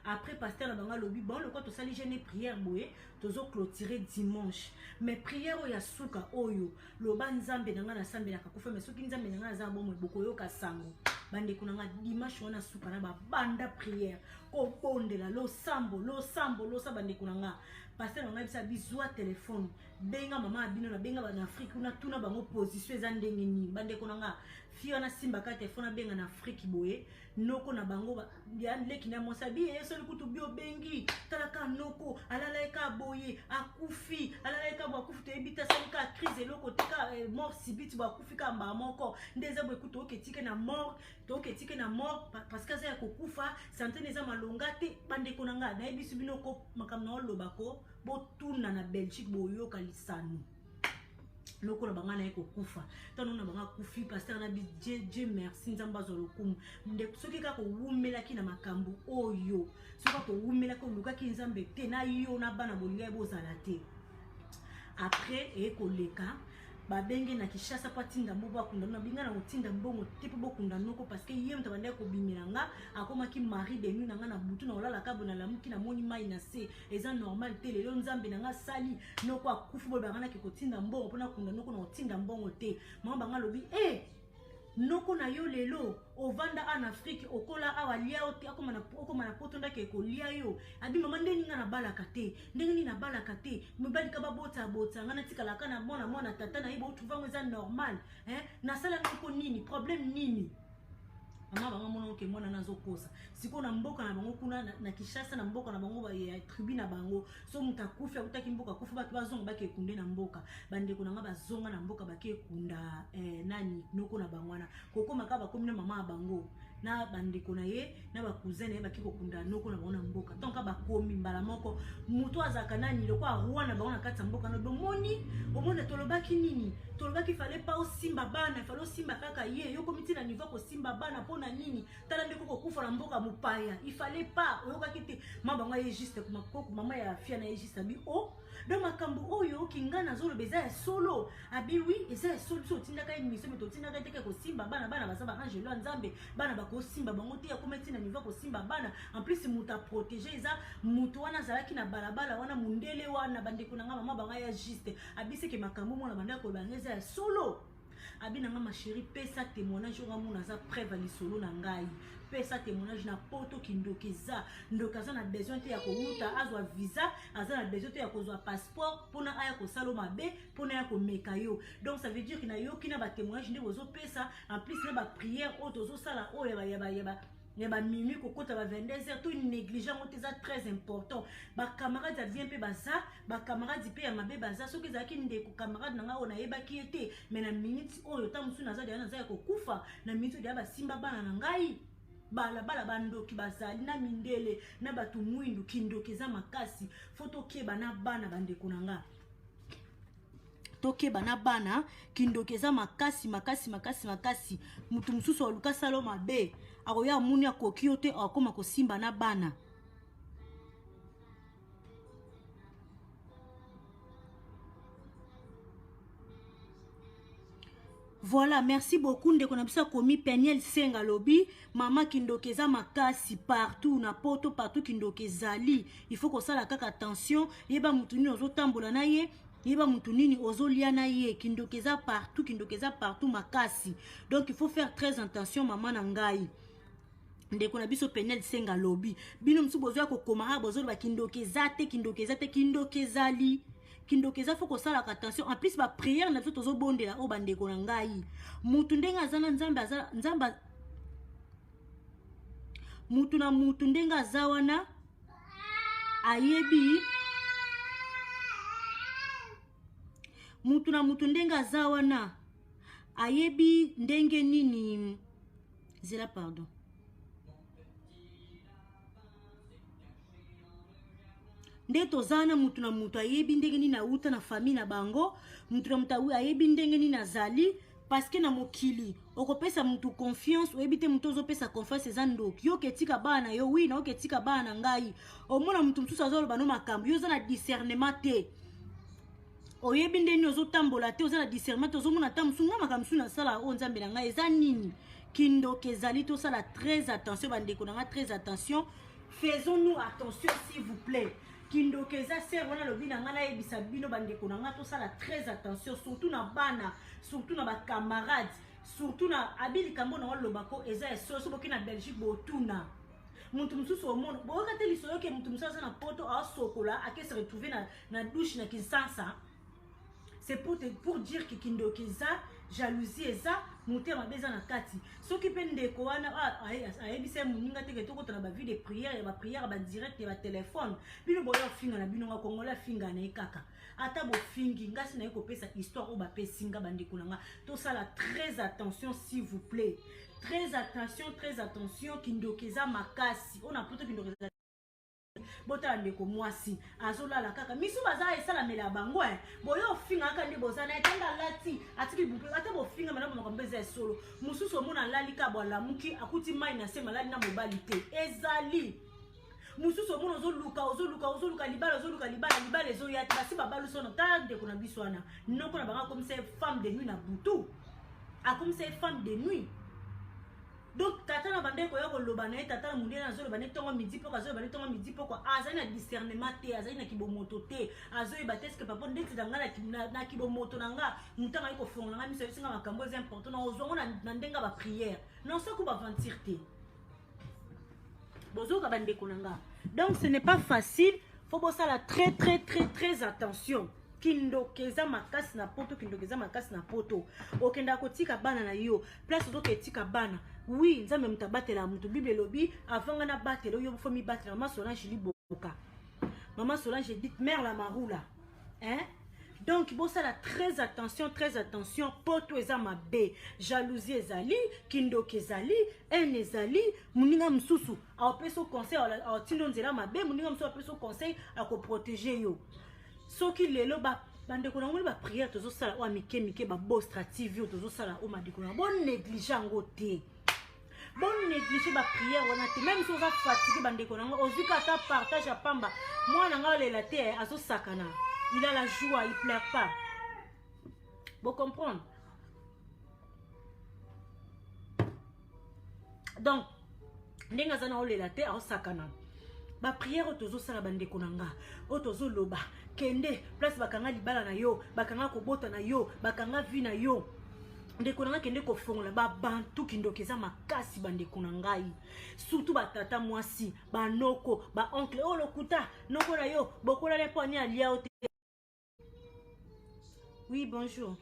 Après pasteur na bango alobi: "Bon, lokwa tosali jeûne prière boye, tozoclôturer dimanche, mais prière oyo ya suka oyo, loba Nzambe na ngai nasambelaka kufa, mais soki Nzambe na ngai aza bomoi, bokoyoka sango." Bandeko na nga, dimanche wana suka na babanda prière, kobondela, losambo, losambo, losambo. Bandeko na nga, pasteur na ngai bisa: "Bizwa telefone, benga mama ya bino na benga na Afrique kuna, tuna bango position eza ndenge nini." Bandeko na nga, fille wana simbaka telefone, abenga na Afrique boye, noko na bango ya leki na mwasi abi ye soli kutu bi obengi: "Talaka, noko alala ye ka boye, akufi, alala ye ka boye, akufi, toyebi te, asali ka crise, eloko te, ka mort subite boye, akufi ka mbala moko nde eza boye." Kutu toyoki etike na mort, toyoki etike na mort parce que aza ya kokufa, santé eza malonga te. Bandeko na nga, nayebisi bino ko makambo na oloba ko botuna na Belgique, boyoka lisano. Lokola bango na ye kokufa, ntango na bango akufi, pasteur na bi: "Dieu merci, Nzambe azwa lokumu." Ndeko, soki kaka owumelaki na makambo oyo, soki kaka owumelaki, olukaki Nzambe te, na yo na bana bolingai bozala te. Après eye koleka, babenge na Kinshasa mpo atinda mbongo akunda. Na binga na kotinda mbongo te mpo bokunda noko, parce que ye moto abandaki kobimela nga, akomaki mari de nuit na nga. Na butu na kolalaka boye, nalamuki, namoni mai na se, eza normal te. Lelo Nzambe na nga asali, noko akufi, boye banga nake kotinda mbongo mpo nakunda noko, na kotinda mbongo te. Mama banga alobi: "E noko na yo lelo ovanda awa na Afrique, okola awa, lia yo te, okoma na poto, ndaki ekolia yo." Abi: "Mama, ndenge nini nga nabalaka te? Ndenge nini nabalaka te? Mobali ka babota bota nga, natikalaka na mwana mwana tata na ye, botrouva ngo eza normal, hein? Nasala noko nini? Problème nini?" Mama bango mona oke mwana nazokosa. Sikoyo na mboka na bango kuna na Kinshasa, na mboka na bango ya tribu na bango, so moto akufi, akutaki mboka, akufi, bato bazonga bake ekunde na mboka. Bandeko na nga, bazonga na mboka, bake ekunda nani, noko na bango wana. Kokóma kaka, bakomi na mama ya bango na bandeko na ye na bacousin na ye, baki kokunda noko na bango na mboka. Ntongo bakomi, mbala moko moto azalaka nani lokola roi na bango na kati ya mboka na bomoni: "Omona, tolobaki nini? Tolobaki fallait pas osimba bana, fallait osimba kaka ye. Yo komi ntina niveau kosimba bana mpo na nini? Tala ndeko kokufa na mboka mopaya, il fallait pas, oyokaki te." Ma bango aye juste koko, mama ya fille na ye juste abi: "O donc makambo oyo oki nga nazoloba eza ya solo?" Abi: "Oui, eza ya solo. Biso otindaka ye mission, mais totindaka ye teke kosimba bana. Bana baza baangelo ya Nzambe, bana bakosimba bango te. Akoma ntina niveau kosimba bana. En plus moto aprotéger eza moto wana azalaki na balabala wana, mundele wana." Bandeko na nga, mama banga ya juste abiseke makambo mona banda koloba yango eza ya solo. Abi na nga: "Ma chérie, pesa témoignage oyo, ngamona aza preuve ya lisolo na ngai." Pesa témoignage na poto kindoki eza. Ndoki aza na besoin te ya kowuta azwa visa, aza na besoin te ya kozwa passeport mpona aya kosala mabe, mpona aya komeka yo. Donc ça veut dire que nayoki na ba témoignage nde bozopesa, en plus na ba prière oyo tozosala oyo ya ba minuit kokota ba 22 heures, to néglige yango te, eza très important. Ba camarades ya bien mpe baza, ba camarades mpe ya mabe baza. Soki ezalaki ndeko camarade na ngai oyo nayebaki ye te, mais na minute oyo ntango mosusu naza deya naza ya kokufa, na minute oyo deya basimba bana na ngai balabala. Bandoki bazali na mindele na bato mwindu, kindoki eza makasi. Fo tokeba na bana, bandeko na nga, tokeba na bana. Kindoki eza makasi makasi makasi makasi. Motu mosusu aluka salo mabe, akoya amuni akoki yo te, akokoma kosimba na bana. Voilà, merci beaucoup ndeko na biso akomi Peniel Senga alobi mama kindoki eza makasi partout na poto, partout kindoki ezali. Il faut kosala kaka attention, yeba mutu nini ozotambola na ye, yeba mutu nini ozolia na ye. Kindoki eza partout, kindoki eza partout makasi. Donc il faut faire très attention mama na ngai. Ndeko na biso Peniel Senga alobi bino mosusu bozoya kokoma awa bozoloba kindoki eza te, kindoki eza te, kindoki ezali, kindoki eza. Fo kosalaka attention. En plus baprière na biso tozobondela oyo, bandeko na ngai, mutu ndenge aza na Nzambe aza Nzambe, mutu na mutu ndenge aza wana ayebi, mutu na mutu ndenge aza wana ayebi ndenge nini. Zela, pardon, nde toza wana, mutu na mutu ayebi ndenge nini awuta na famille na bango, mutu na mutu ayebi ndenge nini azali. Parce que na mokili okopesa mutu confiance, oyebi te mutu ozopesa confiance eza ndoki. Yo oketika bana na yo, wi na oketika bana na ngai, omona mutu mosusu azoloba no makambo, yo oza na discernement te, oyebi nde nini ozotambola te, oza na discernement te, ozomona ata mosusu nga makambo mosusu nasala oyo Nzambe na ngai eza nini. Kindoki ezali, tosala très attention bandeko na ngai, très attention, faisons-nous attention s'il vous plaît. Kindoki eza sere wana alobi na ngai nayebisa bino bandeko na ngai, tosala très attention surtout na bana, surtout na bacamarade, surtout na abi likambo na olobako eza ya solo. So boki na Belgique botuna mutu mosusu, omona boyoka te lisolo ke mutu mosusu aza na poto asokola ake se retrouver na douche na Kinsansa. C'est pour dire que kindoki eza, jalousie eza, motema mabe eza na kati. Soki mpe ndeko wana ayebisa ye moninga teke tokota na bavie de prière ya baprière badirect ya batelefone, bino boya ofinga na bino, nga Kongola afinga na ye kaka, ata bofingi ngasi naye kopesa histoire oyo bapesi nga. Bandeko na nga, tosala très attention s'il vous plaît, très attention, très attention. Kindoki eza makasi oyo na poto, kindoki eza. Botala ndeko mwasi azolala kaka, misu baza esalamela bango e boye ofinga kaka nde boza na ye ntango alati atiki bupe, ata bofinga mana makambo eza esolo. Mosusu omona alali kaka bo alamuki akuti mai na se, malali na mobali te ezali. Mosusu omona ozoluka ozoluka ozoluka libala, ozoluka libala, libala ezoya te, basi babalusi wana. Tala ndeko na biso wana, noko na bango akomisa ye femme de nuit na butu, akomisa ye femme de nuit. Donc tata na bandeko ya koloba na ye, tata na mondele azoloba ne ntongo midi poko, azoloba ne ntongo midi poko, azali na discernement te, azali na kibomoto te, azoyeba te eske papa ndeti na nga na kibomoto na nga moto angaki kofongola nga miso, ayebisinga makambo eza important na ozwango na ndenge ya baprière non soki baventure te. Bozoka bandeko na nga, donc ce n'est pas facile, faut bosala très très très très attention. Kindoki eza makasi na poto, kindoki eza makasi na poto. Okendaka kotika bana na yo place ozoka etika bana, oui, Nzambe moto abatela moto. Bible elobi avant nga nabatela oyo fo mibatela. Mama Solange Liboka, mama Solange Edith mare la marula, hein? Donc bosala très attention, très attention. Poto eza mabe, jalousie ezali, kindoki ezali, haine ezali. Moninga mosusu aopesa conseil, aotindo nzela mabe, moninga mosusu apesa conseil, akoprotege yo. Soki lelo bandeko na ngoni baprière tozosala oyo mike mike, babostra TV oyo tozosala oyo, bandeko na bonéglige yango te, bonéglige baprière wana te. Même si oza fatigue, bandeko na ngo, ozwi ka ata partage ya pamba. Mwana nga olela te, azosakana, il a la joie, il pleure pas, bocomprendre. Donc ndenge aza na olela te, aosakana. Baprière oyo tozosala, bandeko na nga, oyo tozoloba, kende place bakanga libala na yo, bakanga kobota na yo, bakanga vie na yo. Ndeko na ngai, kende kofongola babantu. Kindoki eza makasi, bandeko na ngai, surtout batata mwasi, banoko, baoncle oyo lokuta. Noko na yo bokolala mpo ani alia yo te. Oui, bonjour.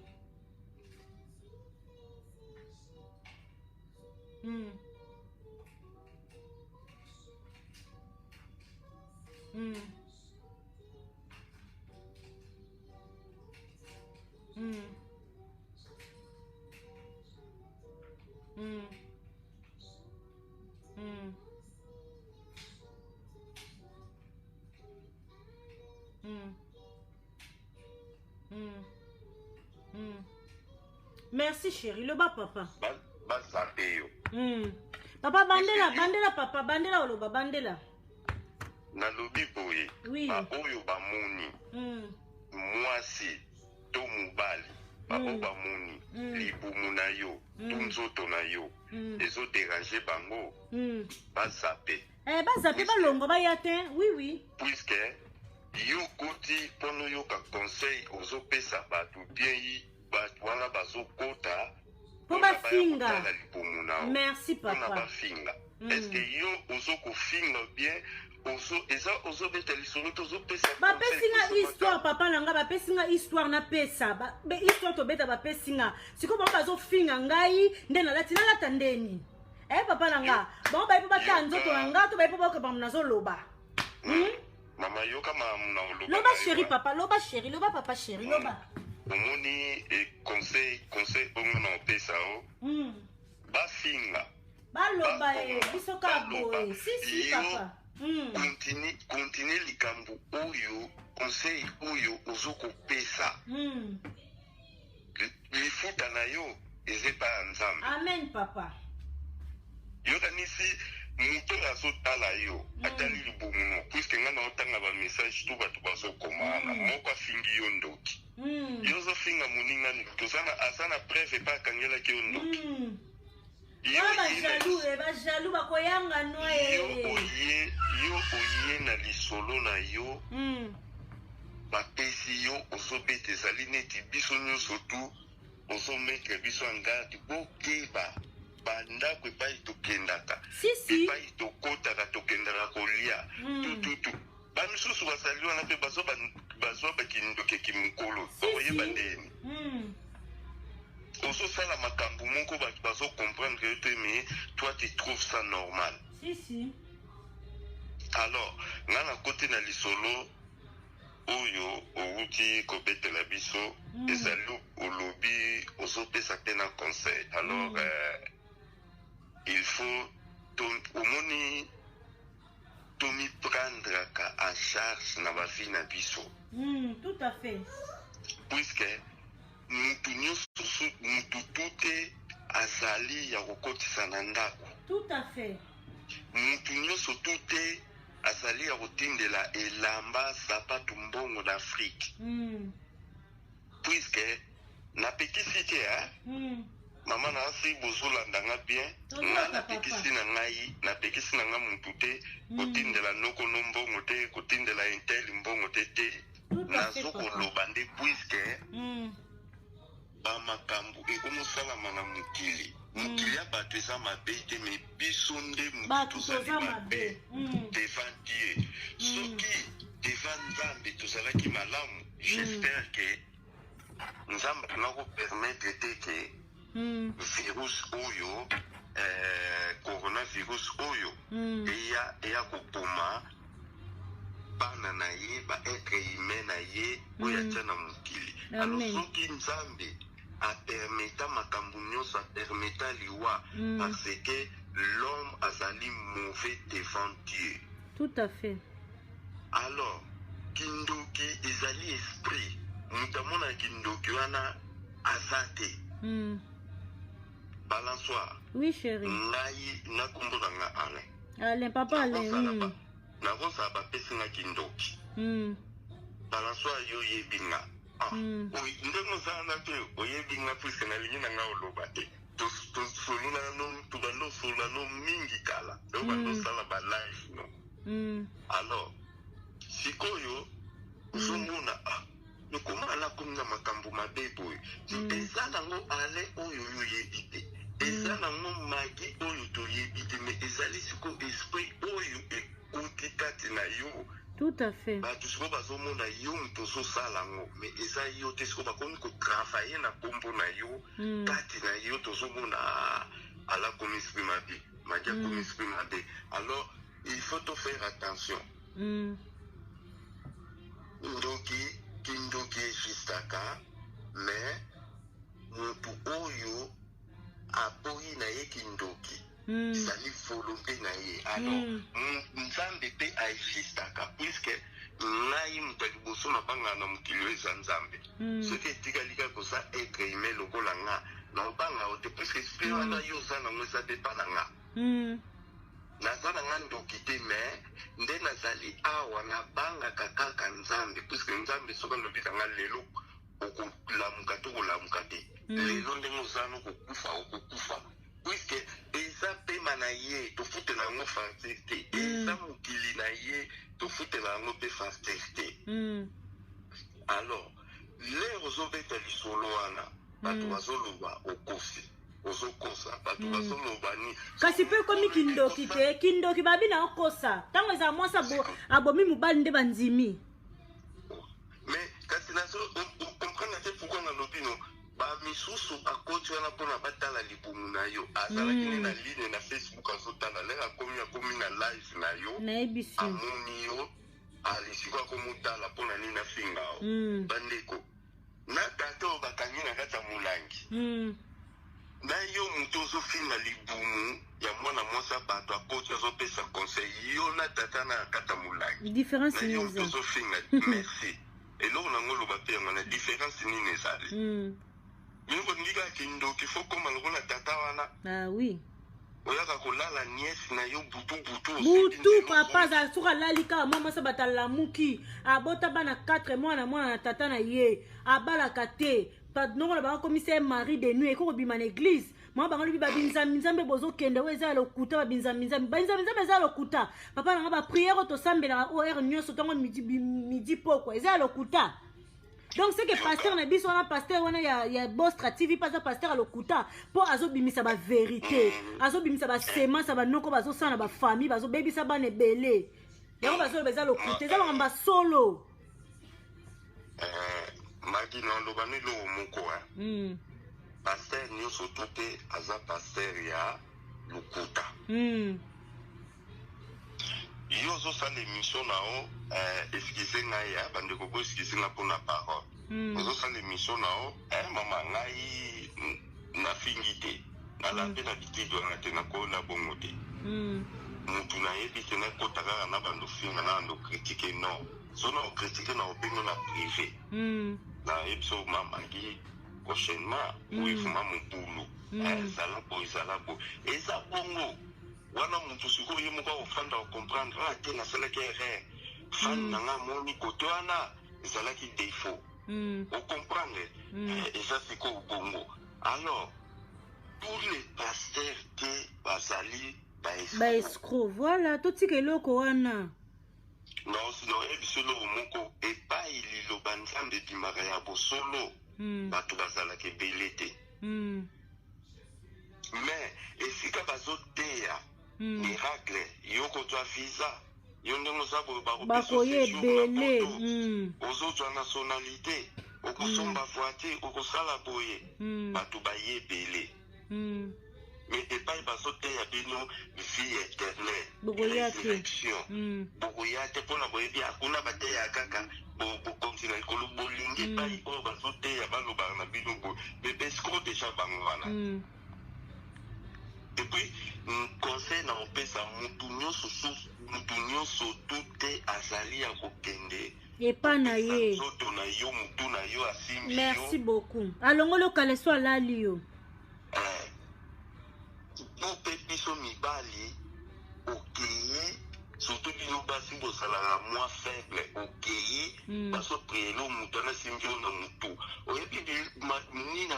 Merci chéri, loba papa. Bazape yo. Papa, bandela, bandela papa, bandela, oloba, bandela. Nalobi boye. Oui. Baoyo bamoni mwasi to mobali, baoyo bamoni libumu na yo to nzoto na yo ezoderange bango, bazape. Eh, bazape, balongwa, baya te. Oui. Puisque yo koti mpona oyoka conseil ozopesa bato bien, yi bato wana bazokota mpo bafinga. Kotala libumu na yo. Merci mpona papa. Bafinga. Est-ce yo ozokofinga bien, ozo eza ozobeta lisolo te, ozopesa Bapesi nga conseil, histoire, papa na nga, bapesi nga histoire, napesa histoire tobeta. Bapesi nga sikoyo, bango bazofinga ngai nde nalati, nalata ndeni. Eh, papa na nga, bango bayi mpo batala nzoto na nga to bayi mpo bayoka bango nazoloba. Mama, yoka mamu na oloba. Loba na yo, chéri. ah. Papa, loba chéri, loba papa chéri, loba. Omoni conseil ongo na opesa o bafinga. Baloba e, biso kaka Baloba. boye. Si si. Yo, Papa. Continue, continue likambo oyo, conseil oyo ozokopesa. Lifuta na yo eza epai ya Nzambe. Amen papa. Yokanisi moto oyo azotala yo, atali libumu no, puisque ngai na otanga bamessage to bato bazokoma wana, moko afingi yo ndoki. Yo ozofinga moninga ndoki, aza na preuve epai akangelaki yo ndoki? Yo Wana oye na bajaloux e, bajaloux bakoyanga nwa yo e. Oye, yo oye na lisolo na yo, bapesi yo, ozobeta. Ezali neti biso nyonso tu ozomettre biso en garde: bokeba bandako epai tokendaka, Si si. epai tokotaka, tokendaka kolia, tututu. Bamisusu bazali wana mpe bazwa bakindokeki mokolo, bakoyeba ndeni ozosala makambo moko, bato bazocomprendre yo te, mais toi tu trouves ça normal. Si si. Alors nga nakoti na lisolo oyo owuti kobetela biso. Ezali olobi ozopesa te na conseil. Alors il faut omoni tomiprendraka en charge na bavie na biso. Tout à fait. Puisque mutu nyonso, mutu tu te azali ya kokotisa na ndako. Tout à fait. Mutu nyonso tu te azali ya kotindela elamba, sapatu, mbongo na Afrique. Puisque napekisi te, hein? Mama na asi, bozolanda nga bien? Tozolanda, Nga napekisi na ngai, napekisi na nga mutu te kotindela noko no mbongo te, kotindela un tel mbongo te te. Tout à fait, papa. Nazokoloba nde puisque bamakambo ekomosalama na mokili. Mokili ya bato eza mabe te, mais biso nde motu Bato tozali toza mabe mabe. Devant Dieu. Soki devant Nzambe tozalaki malamu, j'espère que Nzambe anga kopermettre te ke virus oyo, coronavirus oyo, eya koboma bana na ye, baêtre humain na ye oyo atia na mokili. Alors Amen. soki Nzambe apermeta makambo nyonso, apermeta liwa, parce que l'homme azali mauvais devant Dieu. Tout à fait. Alors kindoki ezali esprit. Moto amona kindoki wana aza te. Balançoire. Oui chéri. Ngai nakombo na nga Alain. Alain, papa Alain. Nakozala bapesi nga kindoki. Balançoire, yo oyebi nga. Ah, ndenge ozala na te, oyebi nga, puisque nalingi na nga oloba te. Tosolola no, tobanda osolola no mingi kala, oyo banda osala balive no. Alors sikoyo ozomona, ah, mais comment ala komi akomi na makambo mabe boye. Eza nango ale oyo yo oyebi te, eza nango magi oyo toyebi te, mais ezali sikoyo esprit oyo ekoti kati na yo. Tout à fait. Bato sikoyo bazomona yo moto ozosala yango, mais eza yo te. Sikoyo bakomi kotravailler na nkombo na yo. Kati na yo tozomona ala komi esprit mabe, magi akomi esprit mabe. Alors il faut to faire attention. Ndoki, kindoki existaka, mais motu oyo aboyi na ye kindoki, ezali volonté na ye. Alors Nzambe mpe aexistaka, puisque ngai moto ya liboso nabangaka na mokili oyo eza Nzambe. Soki etikali kaka koza être humain lokola nga, na obanga yo te, puisque esprit wana yo oza nango eza mpe mpa na nga. Naza na nga ndoki te, mais nde nazali awa, nabangaka kaka Nzambe, puisque Nzambe soki alobi na nga lelo okolamuka te, okolamuka te. Lelo ndenge oza no kokufa, okokufa, puisque eza pema na ye, tofutela yango facture te. Eza mokili na ye, tofutela yango mpe facture te. Alors l'heure ozobeta lisolo wana, bato bazoloba okosi, ozokosa, bato bazoloba ni Kasi mpe ekomi kindoki te. Kindoki babi na okosa ntango ezala mwasi abomi mobali nde bandimi. Mais kasi nazo comprendre te pourquoi nalobi no. Bamisusu bakoti wana mpona batala libumu na yo. Azalaki ne na ligne na Facebook, azotala. L'heure akomi na live na yo, Nayebisi yo. amoni yo alisiko, akomotala mpona nini afinga o. Bandeko, na tata oyo bakangi na kati ya molangi, na yo moto ozofinga libumu ya mwana mwasi ya bato, akoti azopesa conseil, yo na tata na kati ya molangi, Différence na yo nini moto eza? ozofinga, merci, eloko nango oloba mpe yango na différence nini ezali? Bino bolingi kaka kindoki, faut koma lokola tata wana. Ah oui. Oyaka kolala nièce na yo butu butu. Butu, papa azala soki alali kaka mwa mwasi, bato alamuki, abota bana 4, mwana mwana na tata na ye abalaka te. Noko na bango akomisa ye mari de nuit. Eko kobima na église, mama bango lobi babinzambi nzambe, bozokende oyo eza ya lokuta, babinzambi nzambe, banzambi nzambe eza ya lokuta. Papa nanga, baprière oyo tosambelaka oyo heure nyonso, ntongo, midi, midi, pokwa, eza ya lokuta. Donc c'est que pasteur na biso wana, pasteur wana ya Bostra TV mpe aza pasteur ya lokuta, mpo azobimisa bavérité, azobimisa basemence ya banoko bazosala na bafamille, bazobebisa bana ebele. Yango bazoloba eza lokuta, eza makambo ya solo. Magi, na oloba no eloko moko. Pasteur nyonso to te aza pasteur ya lokuta. Yo ozosala émission na yo, excuse ngai ya bandeko, bo excuse nga mpona parole. Ozosala émission na yo, mama ngai nafingi te, nala mpe na bitidi wana te, nakola bongo te. Mutu nayebi te, nakota kaka na bando finga, na bando critique, non. So na ocritique, na obengo na privé, nayebi so mamaki prochainement oyo efuma mobulu. Ezala boye, ezala boye, eza bongo wana. Motu sikoyo ye moko akofanda, kocomprendre: ah te, nasalaki erreur, fan na nga amoni kote wana ezalaki défaut. Ocomprendre? Eza sikoyo bongo. Alors tous les pasteurs te bazali baescroc. Baescroc, voilà, totika eloko wana. Nayebi biso eloko moko: epai liloba Nzambe ebimaka ya bosolo, bato bazalaka ebele te. Mais esika bazoteya miracle, yo kozwa visa, yo ndenge oza boye, bakopesa Bakoya séjour na ebele. poto, ozozwa nationalité, okosomba voiture, okosala boye, bato baye ebele. Mais epai bazoteya bino vie éternelle, Bokoya te. résurrection, bokoya te, mpona boyebi akuna bateya kaka bokonzi na likolo. Bolingi epai oyo bazoteya, balobaka na bino boye, mais baescroc déjà bango wana. Et puis conseil na kopesa mutu nyonso, mutu nyonso tu te azali ya kokende Epa na ye. Nzoto na yo, mutu na yo asimbi Merci yo. beaucoup. Alongoli okaleso, alali yo. Po mpe biso mibali, okei, surtout bino basi bozalaka mwa faible, okei, bazopriele motu wana, asimbi yo na motu, oyebi nini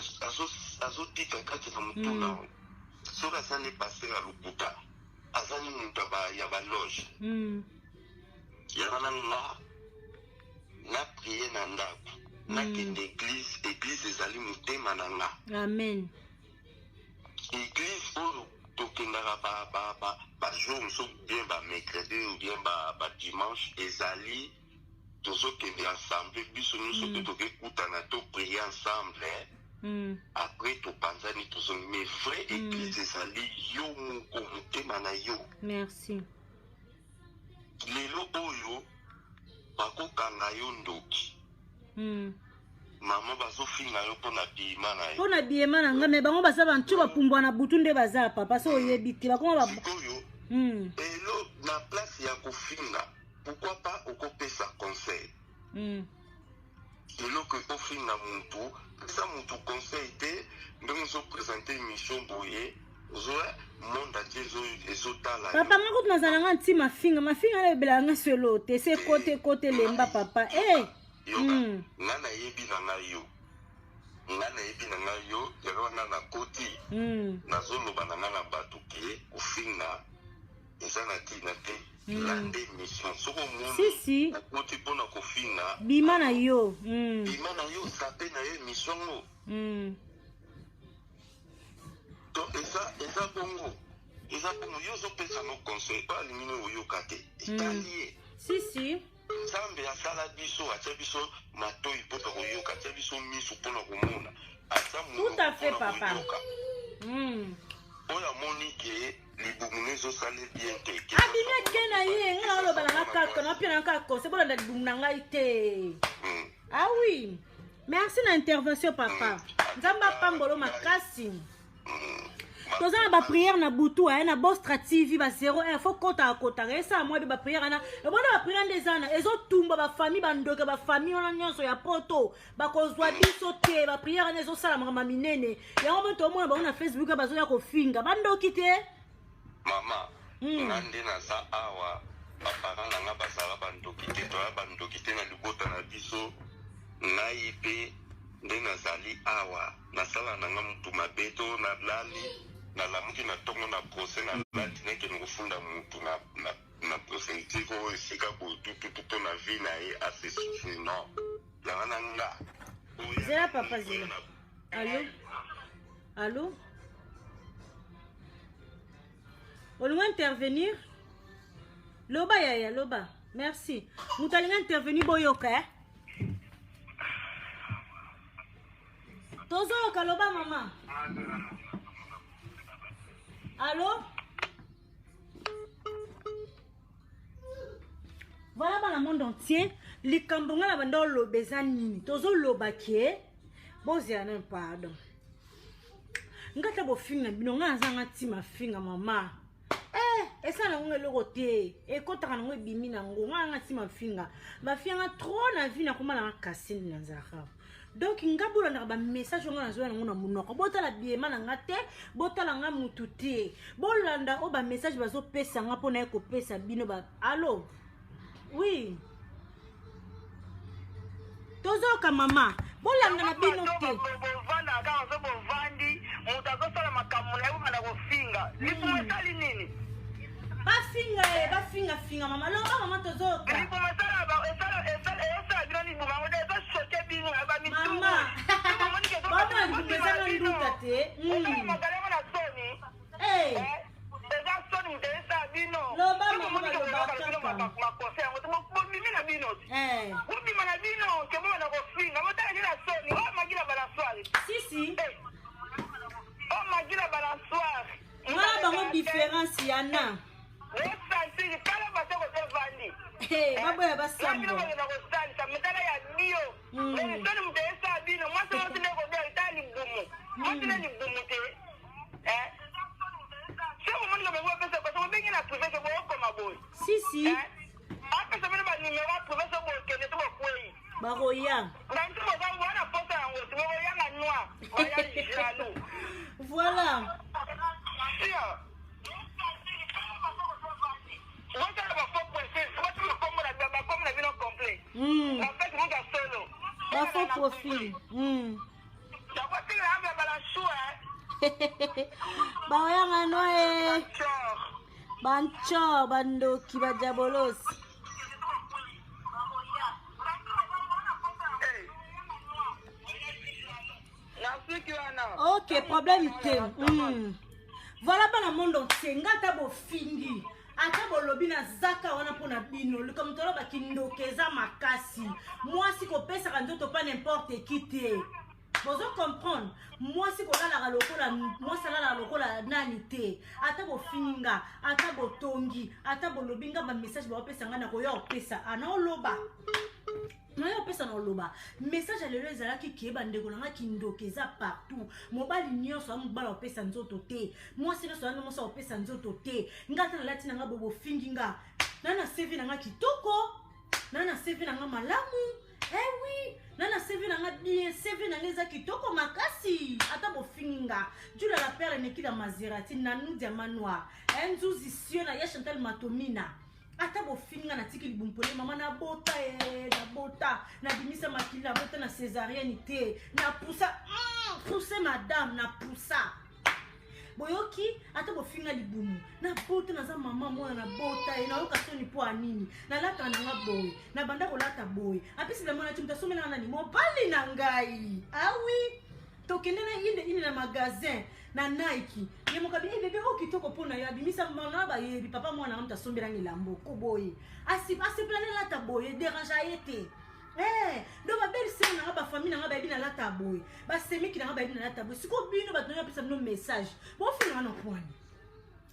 azotika kati na motu na yo. Soki aza ne pasteur ya lokuta, aza ni moto ya baloge, yango na nga na prie na ndako. Nakende église, église ezali motema na nga. Amen. Église oyo tokendaka bajour mosusu, bien bamercredi ou bien badimanche, ezali tozokende ensemble biso nyonso mpe tokekutana, toprie ensemble, après topanzani, tozongi. Mais vrai église ezali yo moko, motema na yo. Merci. Lelo oyo bakokanga yo ndoki, mama, bazofinga yo mpona bima na yo. Mpo na biema na ngai, me bango baza bantu bapumbwa na butu nde baza, papa, so oyebi te bakoma ba Sikoyo elo na place ya kofinga, pourquoi pas okopesa conseil? Eloko ekofinga mutu, pesa mutu conseil te. Ndenge ozoprésente émission boye, ozoya monde entier ezotala yo. Papa, nga kutu nazala nga nti mafinga mafinga nayebelaka nga solo te, se kote kote lemba, papa e. Yoka, nga nayebi na ngai yo, nga nayebi na ngai yo, yango wana nakoti. Nazoloba na ngai na bato ke kofinga eza na ntina te. Landa émission, soki omoni Si, si. okoti mpona kofinga, bima na yo. Bima na yo, sape na yo émission ngo. Donc eza bongo, eza bongo. Yo ozopesa no conseil, oyo alingi no oyoka te, etali ye. Si, si. Nzambe asala biso, atia biso matoi mpona koyoka, atia biso miso mpona komona, atia Tout à fait, monoko mpona papa. koyoka. Oyo amoni ke libumu no ezosala bien te Abimi, ake na ye. Nga naoloba na nga kaka, napia na nga kaka conseil, bolanda libumu na ngai te. Ah oui, merci na intervention, papa. Nzambe apambolo makasi. Toza na baprière na butu aye na Bostra TV ba 01, fo kotaka kotaka, esala mwa be baprière wana. Ebona baprière nde eza wana, ezotumba bafamille, bandoke, bafamille wana nyonso ya poto bakozwa biso te. Baprière wana ezosala makambo minene. Yango mo tomona bango na Facebook bazoya kofinga, bandoki te. Mama, nga nde naza awa, baparent na nga bazala bandoki te, toya bandoki te na libota na biso. Ngai mpe nde nazali awa, nasala na nga mutu mabe to nalali, nalamuki na ntongo na procès, nalati, nakende kofunda mutu na procédure oyo esika boye tututu mpo na vie na ye ase souffrir, non, yanga na nga. Zela, papa, zela. Allo, allo, olingi intervenir? Loba yaya, loba. Merci. Moto alingi intervenir, boyoka, eh? Tozoyoka, loba mama. Allo, voilà, bana monde entier, likambo nga na banda oloba eza nini? Tozoloba ke bozela nano, pardon, nga ta bofinga bino, nga naza nga ntima finga mama, eh, esala nango eloko te, ekɔtaka nango, ebimi nango. Nga nanga ntima finga, bafinga trop na vie, nakoma nanga kasindi na nzaka. Donc nga bolandaka bamessage oyo nga nazoya nango na monoko, botala biema na nga te, botala nga mutu te, bolanda oyo bamessage bazopesa nga mpo naye kopesa bino ba. Allo, oui, tozoyoka mama, bolanda na bino te. Bovanda kaka, so bovandi, moto azosala makambo na ye, bobanda kofinga. Libumu esali nini? Bafinga ye, bafingafinga mama, loba mama, tozoyoka. Libumu esala bino, libumu yango te ezochoquer bino bamitu. Mama, bamona libumu eza na nduta te. Makala yango na soni. Eza soni moto esala bino. Loba mama, baloba kaka. Makose yango bobimi na bino, bobima na bino ke bobanda kofinga, botala nde na soni. Oyo magila balançoire. Si, si. Oyo magila balançoire. Wana bango différence yana. Osantiri tala bato kozovandi. Baboya basambwa. Bakenda kosalisa mitala ya bio. Soni moto esala bino. Mwasi mwasi nde kobia, etala libumu, mwasi nde libumu te. So omoni ke bango bapesa parce bobengi na privé ke bookoma boye. Si, si. Apesa bino banumero privé, so bokende so bokwei. Bakoya. Bantu boza wana posa yango ti bokoyanga noir, baya jaloux. Voilà. Sio botala bafaux profil, botala bakombo na bino complet. Bafeti mutu ya solo. Bafaux profil. Bakotinga yambe ya balanchua. Baoyanga no e banco, bandoki, badiabolosi. wana. Ok, problème te. Voilà, bana monde entier, nga ata bofingi, ata bolobi, na zaka wana mpona bino. Likambo toloba, kindoki eza makasi. Mwasi kopesaka nzoto pa n'importe qui te. Bozo comprendre? Mwasi kolalaka lokola mwasi alalaka lokola nani te. Ata bofingi nga, ata botongi, ata bolobi nga, bamessage baopesa nga, na koya kopesa ana oloba, naye opesa na oloba. Message ya lelo ezalaki ke, bandeko na nga, kindoki eza partout. Mobali nyonso aza mobali akopesa nzoto te, mwasi nyonso aza mwasi akopesa nzoto te. Nga ata nalati na nga boye, bofingi nga, na CV na nga kitoko, na CV na nga malamu. Eh oui, na CV na nga bien, CV na nga eza kitoko makasi. Ata bofingi nga, Jula la Perle Nekila Maserati, Nanu Diamant Noir, Nzuzi Sio na ya Chantal Matomina, ata bofingi nga, natiki libumpole. Mama, nabota e, nabota, nabimisa makili, nabota na césarienne te, napusa pousse madame, napusa. Boyoki? Ata bofinga libumu, nabota, naza mama mwana, nabota ye, nayoka soni mpo anini? Nalataka na nga boye, nabanda kolata boye. Apesi bilamba nati moto asomelanga nani? Mobali na ngai. Awi tokende na inde inde na magasin na Nike, ye moko abi: "Eh, bébé, oyo kitoko mpo na yo." Abimisa mana, bayebi papa mwana nga moto asombelanga elambo ko boye, asepela nalata boye, dérange ye te. Eh, donc babelle-sœur na nga, bafamille na nga bayebi nalata boye, basemiki na nga bayebi nalata boye. Sikoyo bino bato na apesa bino message, bofinganga na pwani.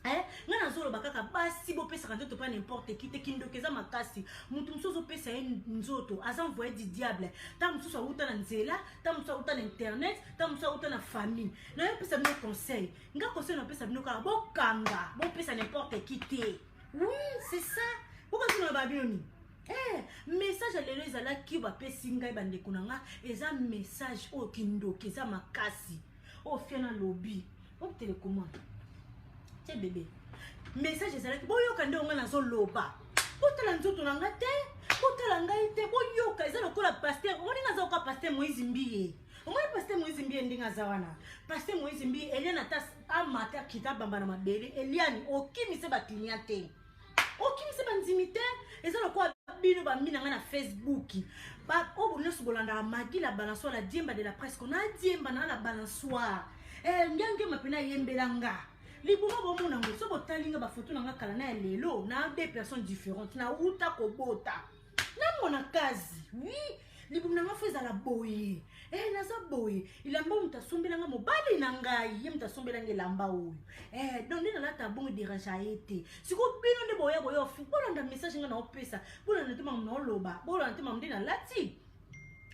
Eh, nga nazoloba kaka, basi bopesaka nzoto pa n'importe qui te. Kindoki eza makasi. Moto mosusu ozopesa ye nzoto aza envoyé du diable. Ntango mosusu awuta na nzela, ntango mosusu awuta na internet, ntango mosusu awuta na famille. Nayopesa bino conseil, nga conseil napesa bino kaka, bokanga, bopesa n'importe qui te. Oui, c'est ça. Bokazina babino nini? Eh, message ya lelo ezalaki, bapesi ngai, bandeko na nga, eza message oyo: kindoki eza makasi. Oyo fia nalobi oyo télécommande tie bébé. Message ezalaki, boyoka nde nga nazoloba. Botala nzoto na nga te, botala ngai te, boyoka. Eza lokola pasteur, omoni nga aza lokola pasteur Moïse Mbiye. Omoni pasteur Moïse Mbiye ndenge aza wana? Pasteur Moïse Mbiye, Eliane ata amata, akita, abamba na mabele, Eliane okimise baclient te, okimise bandimi te. Eza lokola bino bami na ngai na Facebook, oyo nyonso bolandaka Magi la Balançoire, la diemba de la presse, kona diemba na la balançoire. Ngengema mpena ayembela nga libuma. Bomona ngo so botali nga bafoto na nga kala na ya lelo, na deux personnes différentes. Nauta kobota, namona kazi. Oui, libumu na nga faut ezala boye. Eh, naza boye. Elamba moto asombelanga, mobali na ngai, ye moto asombelanga elamba oyo. Eh, donc nde nalata bongo, dérange ye te. Sikoyo bino nde boya boya ofi. Bolanda message nga naopesa, bolanda te makambo naoloba, bolanda te makambo nde nalati.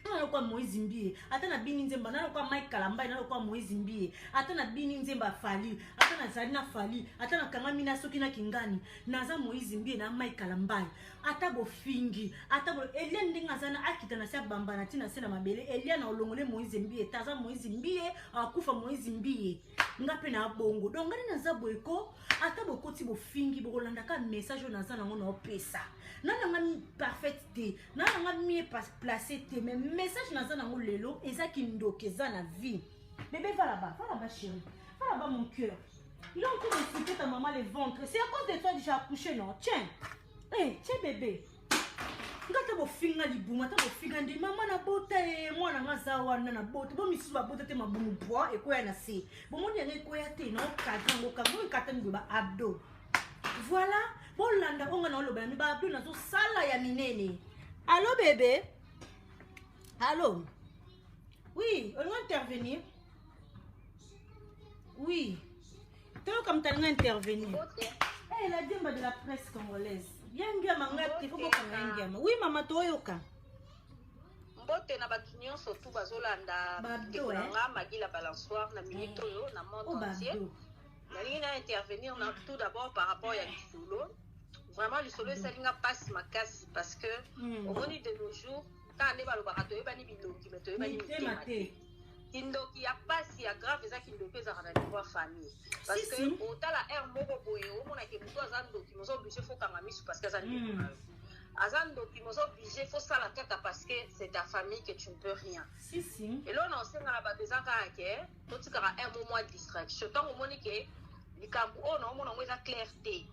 Na lokwa Moïse Mbiye, ata na bini nzemba, na lokwa Mike Kalambai, na lokwa Moïse Mbiye, ata na bini nzemba Fally, ata nazali na Fally, ata nakangami na soki na kingani, naza Moïse Mbiye na Mike Kalambai. Ata bofingi, ata bo Eliane ndenge aza na akita na se, abamba na ntina se na mabele, Eliane olongole Moïse Mbiye te. Aza Moïse Mbiye, akufa Moïse Mbiye, nga mpe na bongo. Donc ngai naza boye ko, ata bokoti, bofingi, bokolandaka message oyo naza nango naopesa. Na nanga parfaite te, na nanga mieux placé te, mais message naza nango lelo eza kindoki eza na vie. Bébé, va là-bas, va là-bas, chérie, va là-bas, mon cœur. Il est en train d'insulter ta maman, le ventre. C'est à cause de toi déjà accouché, non? Tiens, eh, tiens, bébé. Nga ta bofinga libuma, ta bofinga nde mama nabota ye, mwana nga aza wana nabota. Bo misusu babota te, mabumu bwa ekoya na se. Bomoni yango ekoya te na okadre yango kanga oyo ekatani boye, baabdo. Voilà, bolanda oyo nga na oloba ya mi baabdo nazosala ya minene. Allo bébé, allo, oui, olinga intervenir? Oui, toyoka moto alinga intervenir. Hey, la diemba de la presse congolaise, ya ngiama nga te, faut bokanga ya ngiama. Oui mama, toyoka. Mbote na bato nyonso tu bazolanda ndeko na nga Magila Balançoire na minute oyo na monde entier. Nalingi na intervenir na tout d'abord par rapport ya lisolo. Vraiment, lisolo esali nga mpasi makasi, parce que omoni, de nos jours, kaka nde balobaka toyebani bilongi, mais toyebani mitema te. Kindoki ya pasi ya grave eza kindoki ezalaka na niveau ya famille, parce que otala aire moko boye, omonake moto aza ndoki, moza obligé faut kanga misu parce que aza ndeko na yo, aza ndoki, moza obligé faut sala kaka parce que c'est ta famille, que tu ne peux rien. Si si. Eloko na osenga na bato eza kaka ke totikaka un mo mwa distraction. Ntango omoni ke likambo oyo na omona yango eza clair te,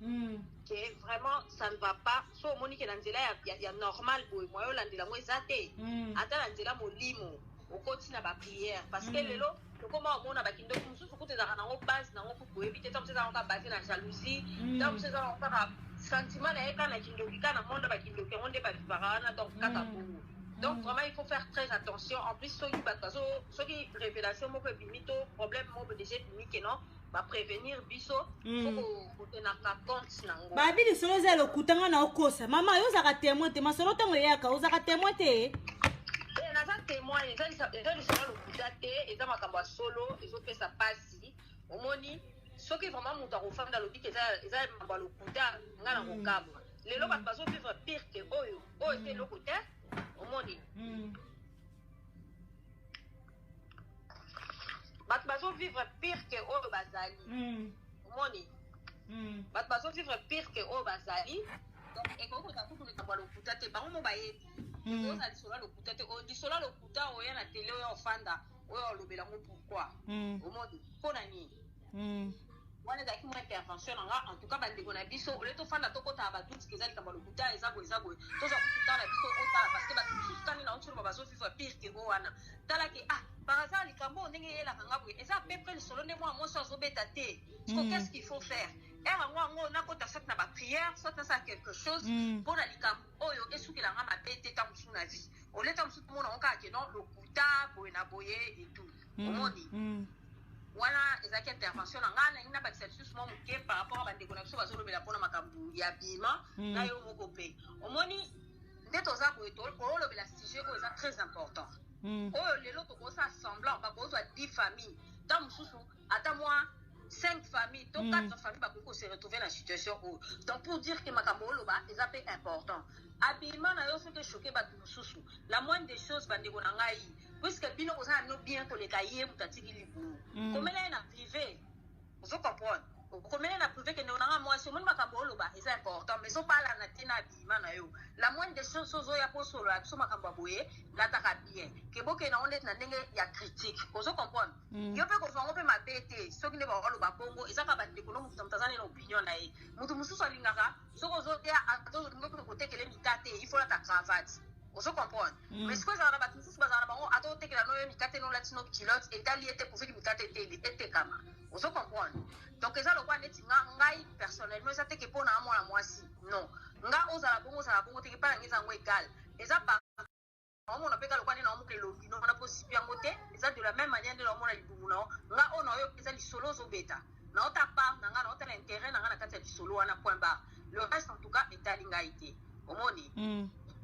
ke vraiment ça ne va pas, so omoni ke na nzela ya normal boye moya olandela yango eza te, ata na nzela molimo, okoti na baprière, parce que lelo Tokoma omona bakindoki mosusu kutu ezalaka nango base nango kutu boyebi te. Ntango mosusu ezalaka kaka base na jalousie, ntango mosusu ezalaka kaka sentiment na ye kaka na kindoki, kaka na monde bakindoki yango nde bavivaka wana. Donc kaka bongo. Donc vraiment, il faut faire très attention. En plus, soki bato bazo, soki révélation moko ebimi to problème moko déjà ebimi ke non, baprévenir biso, faut kotenaka compte nango. Babi lisolo eza lokuta, nga na okosa. Mama, yo ozalaka témoin te? Masolo ntango eyaka, ozalaka témoin te? Naza témoin. Eza lisolo lokuta te, eza makambo ya solo, ezopesa mpasi. Omoni, soki vraiment moto akofanda alobi ke eza makambo ya lokuta, nga na kokamwa. Lelo bato bazovivre pire ke oyo. Oyo eza eloko te, omoni. Bato bazovivre pire ke oyo bazali. Omoni, bato bazovivre pire ke oyo bazali. Donc ekoki kozala kutu likambo ya lokuta te, bango mo bayebi. Ekozala lisolo ya lokuta te. Lisolo ya lokuta oya na tele, oyo ofanda, oyo olobela yango, pourquoi? Omoni, mpo na nini? Wana ezalaki mwa intervention na nga. En tout cas, bandeko na biso, ole tofanda, tokotaka badoute eza likambo ya lokuta, eza boye, eza boye, tozwa kututa na biso otala, parce que bato mosusu tani na otoloba bazovivre pire ke o wana. Tala ke ah, par hasard likambo oyo ndenge eyelaka nga boye, eza à peu près lisolo nde mwana mwasi azobeta te. So qu'est-ce qu'il faut faire? Ere yango nakota soit na baprière, soit nasala quelque chose mpona likambo oyo esukelanga mabe te. Ta mosusu na vie oleta mosusu, tomona yango kaka ke non, lokuta boye na boye et tout. Omoni, wana ezalaki intervention na ngai. Nalingi nabakisa lisusu mwa moke par rapport a bandeko na biso bazolobela mpona makambo ya bima na yo moko. Mpe omoni nde toza boye, toolobela sujet oyo eza très important. Oyo lelo tokosala semblant, bakozwa 10 famille, ntango mosusu ata mwa 5 famille to 4 famille bakoki kose retrouver na situation oyo. Donc pour dire ke makambo oloba eza mpe important, abima na yo soki echoquer bato mosusu, la moindre des choses, bandeko na ngai, puisque bino boza na bino bien koleka ye moto atiki libumu, komela ye na privé. Ozo comprendre? Okomela na privé ke ndeko na nga mwasi, omoni makambo oloba eza important, mais ozobalana te na abima na yo. La moindre des choses, ozoya mpo osolola biso makambo ya boye, lataka bien, ke bokende nango ndeti na ndenge ya critique. Ozo comprendre? Yo mpe kozwa yango mpe mabe te soki nde baoloba bongo. Eza kaka bandeko no, motu na moto aza nde na opinion na ye. Motu mosusu alingaka soki ozoya, ozolingi kotekele mikate, il faut lata cravate. Ozo comprendre? Mais sikoyo ezalaka na bato mosusu bazala na bango, ata otekela no yo mikate no olati no culotte, etali ye te, pourvu mikate etekama. Ozo comprendre? Donc eza lokwa neti nga, ngai personnellement, eza teke mpo na mwana mwasi non, nga ozala bongo, ozala bongo teke, mpa nange eza yango égal. Eza naomona mpe ka lokwa nde naomona elongi no wana mpo sipi yango te. Eza de la même manière nde naomona libumu nao nga oyo naoyo. Eza lisolo ozobeta, naota part na nga, naotala intérêt na nga na kati ya lisolo wana, point barre. Le reste, en tout cas, etali ngai te. Omoni,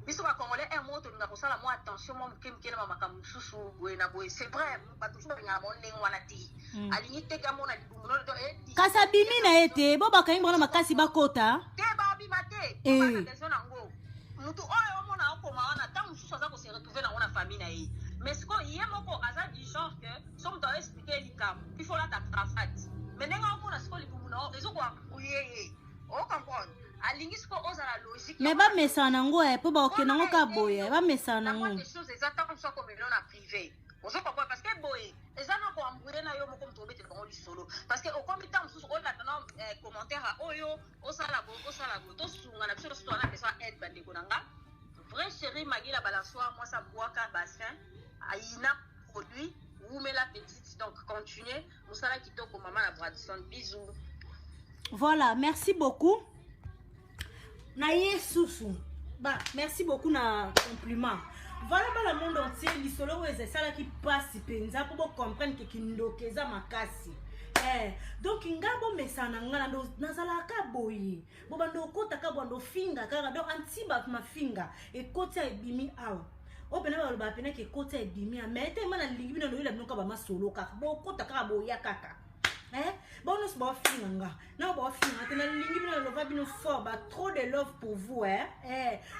biso bacongolais, un moko tolinga kosala mwa attention mwa moke moke na bamakambo mosusu boye na boye. C'est vrai, bato mosusu balingaka bango ndenge wana te, alingi te kamona libumu no. Kasi abimi na ye te, bo bakangi bango na makasi bakota. Te, babima te. Bana besoin nango. Motu oyo omona okoma wana, ntango mosusu aza kose retrouver nango na famille na ye, mais sikoyo ye moko aza du genre que so moto aoexpliquer likambo, il faut lata cravate, mais ndenge omona sikoyo libumu na yo ezokoembrouiller ye. Ocomprendre? Alingi sikoyo ozala logique. Mais bamesana nango mpo bakokende yango kaka boye, bamesana nango. Chose eza ntango mosusu akomela na privé. Ozo comprendre? Parce que boye eza na koembrouiller na yo moko moto obetela bango lisolo, parce que okomi ntango mosusu olanda na commentaire oyo osala boye, osala boye. Tosunga na biso nyonso, towana besoin aide. Bandeko na nga, vrai chéri Magila Balançoire, mwasi abwaka bassin, ayina produit, wumela petite. Donc continue mosala kitoko, mama na Bradison. Bisous. Voilà, merci beaucoup na ye susu ba, merci beaucoup na compliment. Voilà, bala monde entier, lisolo oyo eza esalaki mpasi mpenza mpo bocomprendre ke kindoki eza makasi. Donc nga bomesana na nga, nazalaka boye, bo bando okota kaka, bando ofinga kaka. Donc anti mafinga ekoti, ebimi awa oyo pena balobaka penaki ekoti, ebimi. Mais te, ma nalingi bino, noyela bino kaka bamasolo kaka, bokota kaka, boya kaka. Bango nyonso baofinga nga na baofinga te, nalingi bino, nalova bino fort, ba trop de love pour vous, eh?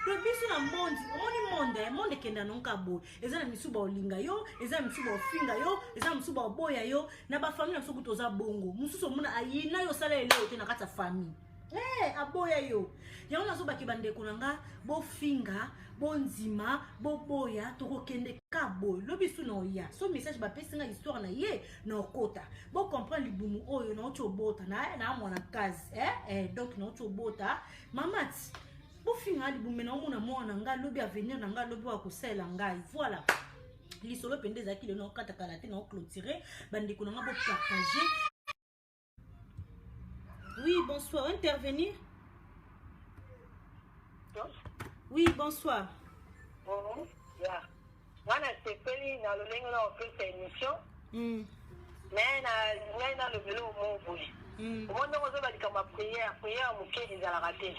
Donc biso na monde, omoni monde, monde ekenda nonka boye. Eza na misu baolinga yo, eza na misu baofinga yo, eza na misu baoboya yo. Na bafamille na biso kutu oza bongo, mosusu omona ayina yo, osala eloko te na kati ya famille, aboya yo. Yango nazobaki, bandeko na nga, bofinga, bondima, boboya, tokokende ka boye. Lobi su na oya so message bapesi nga histoire na ye na okota, bocomprendre libumu oyo nauti obota na mwana kazi, Donc nauti obota mama ti bofinga libumu, me naomona mwana na ngai lobi, avenir na ngai lobi oyo akosalela ngai. Voilà. Lisolo mpenza ezalaki lelo, naokata kala te, naoclôturer. Bandeko na nga, bopartage. Oui, bonsoir, intervenir. Oui, bonsoir. Bon, ya nga nasepeli na lolenge na opesa émission. Mais na ngai nalobeli omo boye. Omoni ndenge ozoba likambo ya prière, prière ya moke ezalaka te.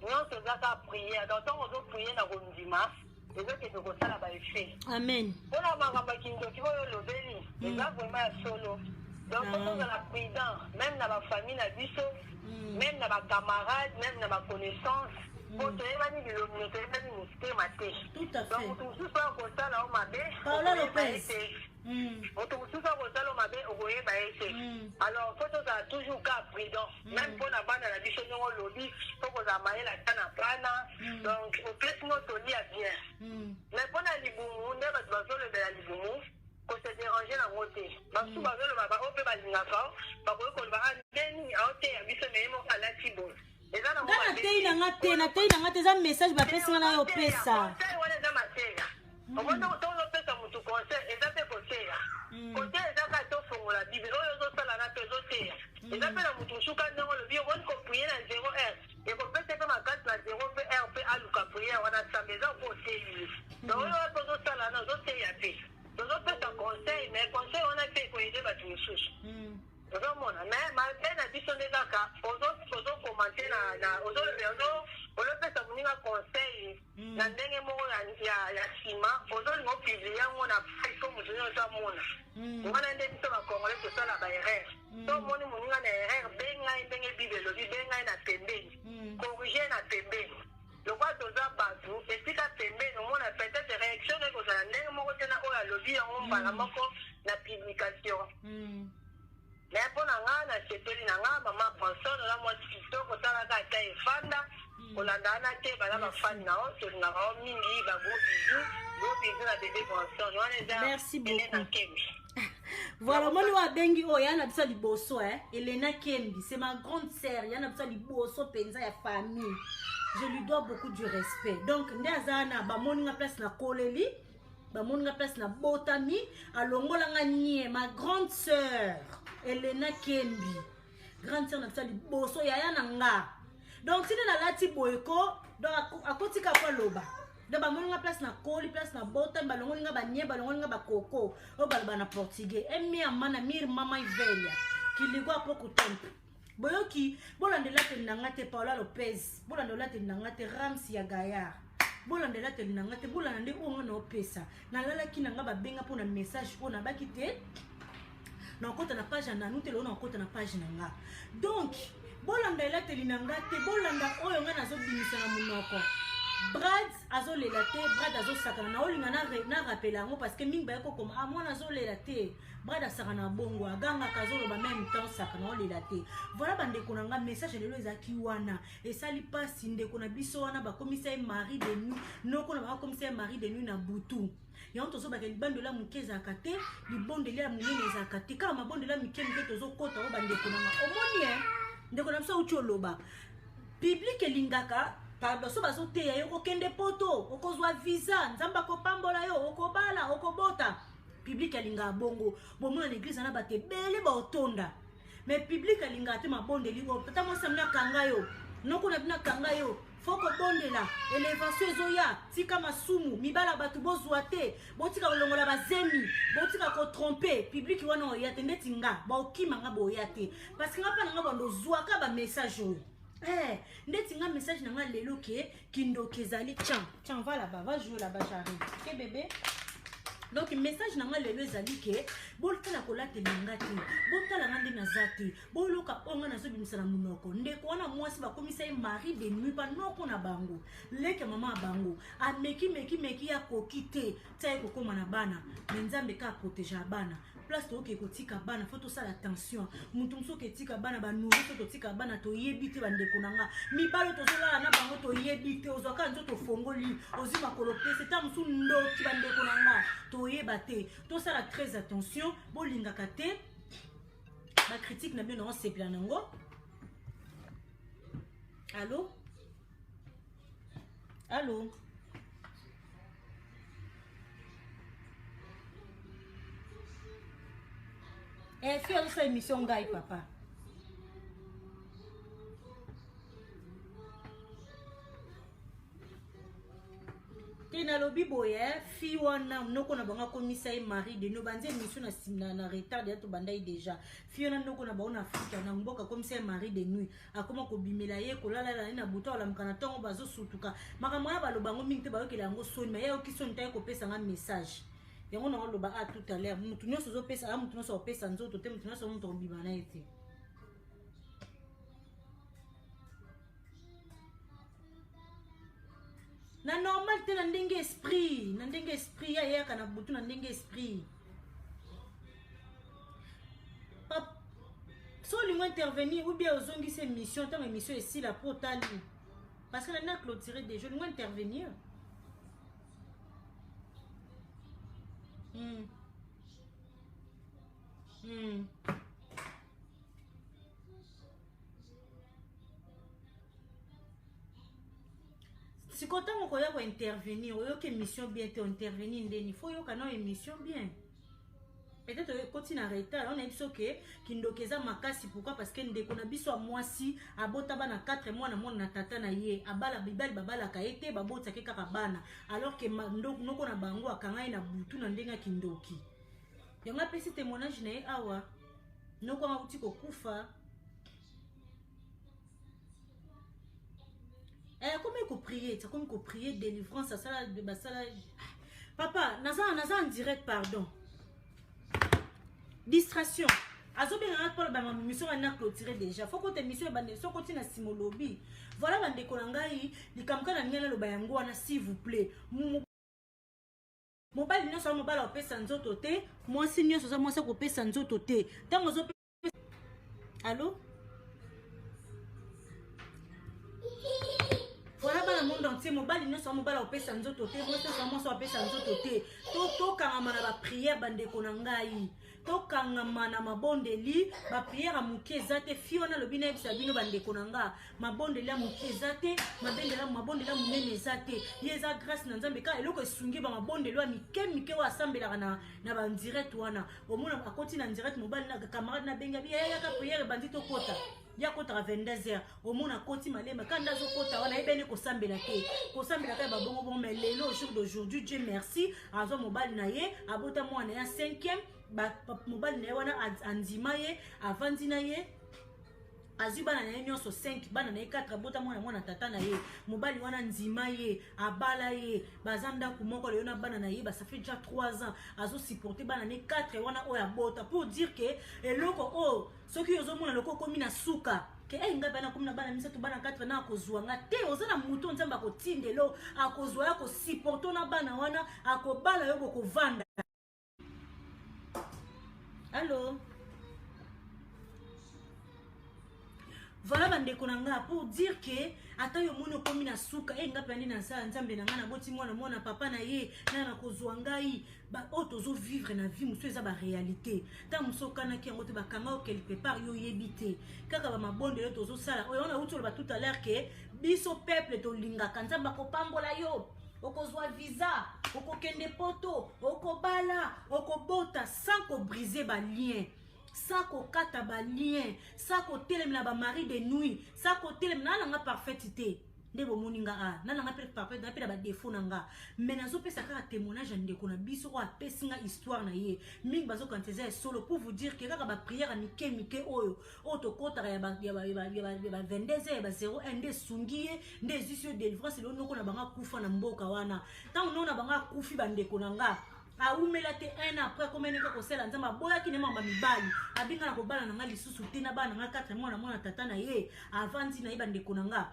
Nyonso eza kaka prière. Donc ntango ozoprie na kondima, ezokende kosala baeffet. Amen. Mpona makambo ya kindoki oyo olobeli, eza vraiment ya solo. Donc faut tozala prudent, même na bafamille na biso, même na bacamarade, même na baconnaissance, po toyebani bilongi, toyebani motema te. Tout à Donc fait. moto mosusu oyo akosala yo mabe, Paola okoyeba ye Lopez. te. Moto mosusu akosala yo mabe, okoyeba ye te. Alors faut tozala toujours ka prudent, même mpona bana na biso. Ndenge olobi, faut kozala mayele ata na bana. Donc opesi ngo tolia bien. Mais mpona libumu nde bato bazolobela libumu, kose déranger nango te. Basusu bazoloba, baoyo mpe balingaka, bakoki koloba: "Ah, nde nini aoteya biso, me ye moko alati boye?" Eza nango Nga mabe natei te. na nga te, natei na nga te, eza message bapesi nga na yo opesa. Conseil wana eza mateya. Omoni, tozopesa motu conseil, eza mpe koteya. Koteya eza kaka tofongola Bible oyo ozosala na mpe ezoteya. Eza mpe na motu mosusu ka ndenge olobi, omoni, koprie na 0 heure ekopesa mpe makasi na 0 mpe heure mpe aluka priere wana sambe eza mpo oteyi ye. Donc oyo wana mpe ozosala wana, ozoteya mpe, tozopesa conseil, mais conseil wana mpe ekoaider bato mosusu. Ozomona, mais mabe na biso nde kaka ozocommenter na olopesa moninga conseil na ndenge moko ya nsima, ozolinga opublier yango na page po moto nyonso amona. Wana nde biso bacongolais tosala baerreur. So omoni moninga na erreur, bengai ndenge Bible elobi, bengai na pembeni, corriger na pembeni. Lokola toza bato, esika pembeni omona peut-être réaction na ekozala ndenge moko te na oyo alobi yango mbala moko na publication. Mais mpo na nga, nasepeli na nga. Mama Bronson, oza mwasi kitoko, otalaka ata efanda kolanda wana te. Baza bafani na yo, tolingaka yo mingi. Bagros bisous, gros bisous na bébé Bronson. Wana eza Merci beaucoup. Elena Kembi. Voilà, omoni oyo abengi oyo ya na biso ya liboso, eh? Elena Kembi, c'est ma grande sœur, ya na biso ya liboso mpenza ya famille. Je lui dois beaucoup du respect. Donc nde aza wana, bamoni nga place nakoleli, bamoni nga place nabotami, alongolanga nie. Ma grande sœur Elena Kembi, grande sœur na biso ya liboso, yaya na nga. Donc ntina nalati boye ko, donc akotika po aloba. Donc bamoni nga place nakoli, place nabotami, balongoli nga banie, balongoli nga bakoko oyo baloba na portugais: "Emia mana mir mama ivelia kiligwa poko tempo." Boyoki, bolandela teli na nga te. Paola Lopez, bolandela teli na nga te. Rams ya Gayard, bolandela teli na nga te. Bolanda nde oyo nga na opesa. Nalalaki na nga, babenga mpona message oyo nabaki te nakota na page ya nanu te. Lelo nakota na page na nga. Donc bolanda elateli na nga te, bolanda oyo nga nazobimisa na monoko. Brad azolela te, Brad azosakana. Naolinga narappeler yango parce que mingi baye kokoma: "Ah, mwana azolela te." Brad asakana bongo, agangaka, azoloba même temps sakana, olela te. Voilà, bandeko na nga, message lelo ezalaki wana. Esali mpasi, ndeko na biso wana bakomisa ye mari de nuit, noko na bakomisa ye mari de nuit na butu. Yango tozobaka, libondeli ya moke ezalaka te, libondeli ya monene ezalaka te, kaka mabondeli ya mike mike tozokɔta oyo. Bandeko na nga, omoni e ndeko na biso auti oloba, public elingaka pardon. So bazoteya yo, okokende Poto, okozwa visa, Nzambe akopambola yo, okobala, okobota. Public alingaka bongo. Bomona na église na bato ebele baotonda, mais public alingaka te mabondeli oyo: "Tata mwasi na bino akanga yo, noko na bino akanga yo, faut kobondela, élévation ezoya, tika masumu, mibala bato bozwa te, botika kolongola bazemi, botika kotromper." Public wana oya te. Ndeti nga, baokima nga, boya te, parce que nga mpa na nga bando ozwaka bamessage oyo. Ndeti nga, message na nga lelo ke kindoki ezali. Tiens, tiens, va là-bas, va jouer là-bas, j'arrive. Ok bébé. Donc message na nga lelo ezali ke botala kolatela nga te, botala nga nde naza te, boloka oyo nga nazobimisa na monoko. Ndeko wana mwasi bakomisa ye mari de nuit, banoko na bango, leke mama ya bango, ameki meki meki, akoki te, tia ye kokóma na bana. Me Nzambe ka aprotéger ya bana. Place tokoki kotika bana, faut tosala attention. Motu mosusu oke etika bana banuri, so totika bana, toyebi te. Bandeko na nga, mibali tozolala na bango, toyebi te. Ozwaka nzoto, ofongoli, ozwi makolo, pese ta mosu ndoki. Bandeko na nga, toyeba te, tosala très attention. Bolingaka te bacritique na bino, naosepela nango. Allo, allo. Eh, fille azosala émission ngai papa. Te nalobi boye eh, fille wana noko na bango akomisa ye mari de no banzi émission na, na, na retard ya tobanda ye déjà. Fille wana noko na bango na Afrika na mboka akomisa ye mari de nuit, akoma kobimela ye kolalala ye na butu alamuka na ntongo bazosutuka. Makambo wana baloba yango mingi te bayokela yango soni, mais ye ayoki soni te aye kopesa nga message. Yango na oloba a tout à l'heure, mutu nyonso ozopesa, a mutu nyonso akopesa nzoto te, mutu nyonso mutu akobima na ye te. Na normal te na ndenge esprit, na ndenge esprit ye ayaka na butu na ndenge esprit. Pap, so olingo intervenir ou bien ozongisi émission ntango émission esila po otali parce que na na clôturer déjà olingo intervenir. Sikoyo ntango okoya kointervenir oyoki émission bien te ointervenir ndeni fo oyoka nao émission bien peut-être okoti na retard on ayebi biso ke kindoki eza makasi. Pourquoi? Parce que ndeko na biso ya mwasi abota bana 4 mwana mwana na tata na ye, abala mibali babalaka ye te, babotisaki kaka bana, alors que noko na bango akanga ye na butu na ndenge ya kindoki. Yango apesi témoignage na ye awa, noko anga akuti kokufa. Eh, akomi koprier, akomi koprier délivrance asala basala. Papa, naza naza en direct, pardon, distraction. Azobengaka mpona bama mission wana clôturé déjà, faut kota émission ebande soki oti na nsima olobi. Voilà bandeko na ngai, likambo kaka na ngai naloba yango wana, s'il vous plaît. Mobali nyonso aza mobali akopesa nzoto te, mwasi nyonso aza mwasi akopesa nzoto te. Ntango ozopesa allo, voilà bana monde entier, mobali nyonso aza mobali akopesa nzoto te, mwasi nyonso aza mwasi akopesa nzoto te. Tokangama na baprière bandeko na ngai, tokangama na mabondeli. Baprière ya moke eza te. Fi wana alobi nayebisa bino bandeko na nga, mabondeli ya moke eza te, mabondeli ya monene eza te. Ye eza grâce na Nzambe kaka eloko esungi bamabondeli oyo ya mike mike oyo asambelaka na bandirect wana. Omona akoti na direct, mobali na camarade nabengi abi yaka prière ebandi tokota, ye akotaka 22 heures. Omona akoti malema kaka nde azokota wana, ayebani kosambela te, kosambela kaka babongo bongo. Mais lelo, jour d'aujourd'hui, Dieu merci, azwa mobali na ye, abota mwana ya 5e. Mobali na ye wana andima ye, avandi na ye, azwi bana na ye nyonso 5, bana na ye 4, abota mwana mwana tata na ye. Mobali wana ndima ye, abala ye, baza ndako moko lelo na bana na ye. Ça fait déjà 3 ans azosupporte bana ne 4 wana oyo abota. Pour dire que eloko oyo soki ozomona loko okomi na suka ke ei ngai bana komi na bana misato, bana 4 na akozwa nga te, oza na moto Nzambe akotindelo, akozwa ye, akosupporte na bana wana, akobala yo, bokovanda. Allo, voilà bandeko na nga, pour dire que ata yo omoni okomi na suka e nga mpe nde nasala Nzambe na ngai, naboti mwana mwana papa na ye na nakozwa ngai. Oyo tozovivre na vie mosusu eza baréalité. Ntango mosusu okanaki yango te, bakanga yo quelque part, yo oyebi te. Kaka bamabondelo tozosala oyo wana auti oloba tout à l'heure ke biso peuple tolingaka Nzambe akopambola yo, okozwa visa, okokende poto, okobala, okobota, sans kobrise balien, sans kokata balien, sans kotelemela bamari de nuit, sans kotelemela. Na nanga parfaite te nde bomoni nga a na nanga mpe parfaite na mpe na badefo na nga, mais nazopesa kaka témoignage ya ndeko na biso oyo apesi nga histoire na ye. Mingi bazokanisa eza ya solo. Pour vous dire ke kaka baprière ya mike mike oyo oyo tokɔtaka ya ba 22 heures, ya ba 01 nde esungi ye, nde ezwisi yo délivrance. Lelo noko na bango akufa na mboka wana. Ntango noko na bango akufi, bandeko na nga, awumela te, un an après akomeli kaka kosala Nzambe. Aboyaki ne mamba mibali, abinga na kobala na nga lisusu te na bana na nga 4 mwana mwana tata na ye. Avandi na ye, bandeko na nga,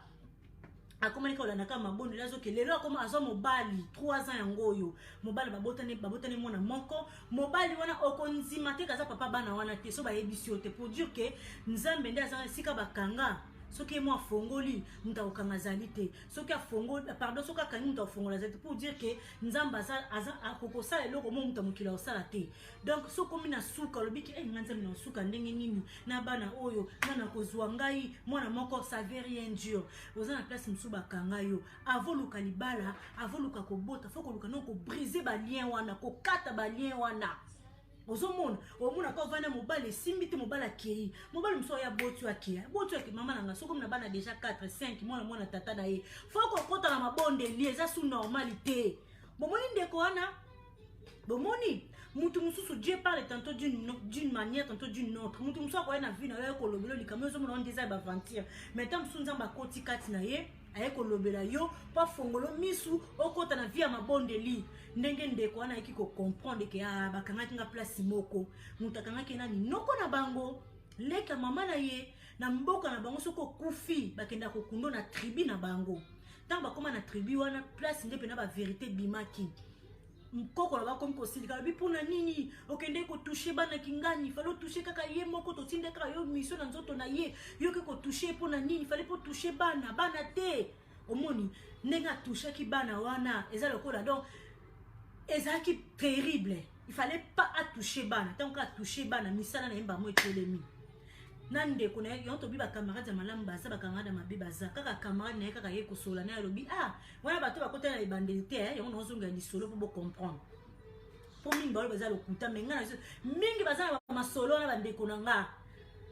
akomaki kolanda kaka mabondeli, azoke lelo akoma azwa mobali 3 ans yango oyo. Mobali babotani, babotani mwana moko. Mobali wana okondima te kaza papa bana wana te so bayebisi yo te. Pour dire ke Nzambe nde aza esika bakanga. Soki ye mo afongoli, moto akokanga azali te. Soki afongoli, pardon, soki akangi, moto akofongola azali te. Pour dire ke Nzambe aza akokosala eloko mo moto ya mokili akosala te. Donc soki okomi na suka, olobi ke ngai Nzambe na suka ndenge nini na bana oyo nga na kozwa ngai mwana moko, ça veut rien dire. Oza na place mosusu bakanga yo, avoluka libala, avoluka kobota, fo koluka no kobrise balien wana, kokata balien wana. Ozomona, omona ka ovanda mobali esimbi te, mobali akei, mobali mosusu aya boti yo akei, boti yo akei. Mama na nga, soki na bana déjà 4 5, mwana mwana tata na ye, fo kokota na mabondeli, eza su normal te. Bomoni ndeko wana, bomoni mutu mosusu, Dieu parle tantôt d'une manière, tantôt d'une autre. Mutu mosusu akoya na vie na yo, akolobela likambo, ozomona wana eza baventure, mais ntango mosusu Nzambe akoti kati na ye, aye kolobela yo mpo afongolo misu, okota na vie ya mabondeli. Ndenge ndeko wana ayeki kocomprendre ke ah, bakangaki nga place moko, moto akangaki nani? Noko na bango, leka mama na ye. Na mboka na bango, soki okufi, bakenda kokundo na tribu na bango. Ntango bakóma na tribu wana, place nde mpena bavérité ebimaki. Nkoko na bakomi kosilika, alobi: "Mpona nini okende kotoucher bana kingani? Fallait otoucher kaka ye moko, totinde kaka yo mission na nzoto na ye, yoke kotoucher mpona nini? Fallait mpo toucher bana, bana te." Omoni ndenge atouchaki bana wana, eza lokola, donc ezalaki terrible. Il fallait pas atoucher bana. Ntango kaka atoucher bana, misala na ye mbamo etelemi na ndeko na ye. Yango tobi, bacamarade ya malamu baza, bacamarade ya mabe baza. Kaka camarade na ye, kaka ye kosola na ye, alobi: "Ah, wana bato bakota na ebandeli te." Yango naozongela lisolo mpo bocomprendre, mpo mingi balo baza lokuta, me ngai na mingi baza na masolo wana. Bandeko na nga,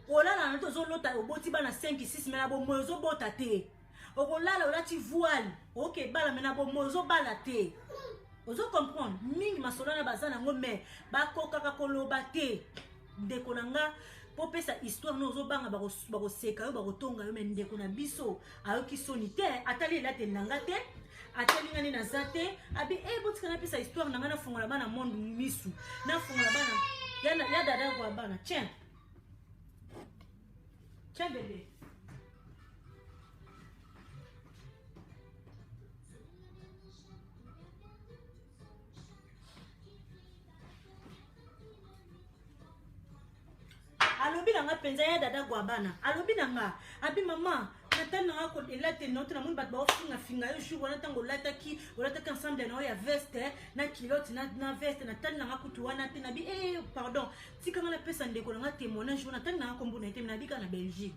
olala na te, ozolota oboti bana 5 6, me na bomoi ozobota te. Okolala olati voile, oke ebala, me na bomoi ozobala te. Ozocomprendre? Mingi masolo wana baza nango, me bakokaka koloba te. Ndeko na nga, mpo opesa histoire no, ozobanga bakoseka yo, bakotonga yo. Me ndeko na biso ayoki soni te, atali elateli na nga te, atali nga nde naza te, abi e botika napesa histoire na ngai, nafongola bana monde misu, nafongola bana ya dada kwa bana. Tiens, tiens bébé. Alobi na nga mpenza, ya dada Gwabana, alobi na nga, abi: "Mama, natali na nga elateli na yo te, namoni bato baofingafinga yo jour wana ntango olataki ensemble na yo ya veste na culotte na veste. Natali na nga kutu wana te." Nabi: "E pardon, tika nga napesa ndeko na nga témoignage wana." Natali na nga kombo na ye te, nabi kaka na Belgique.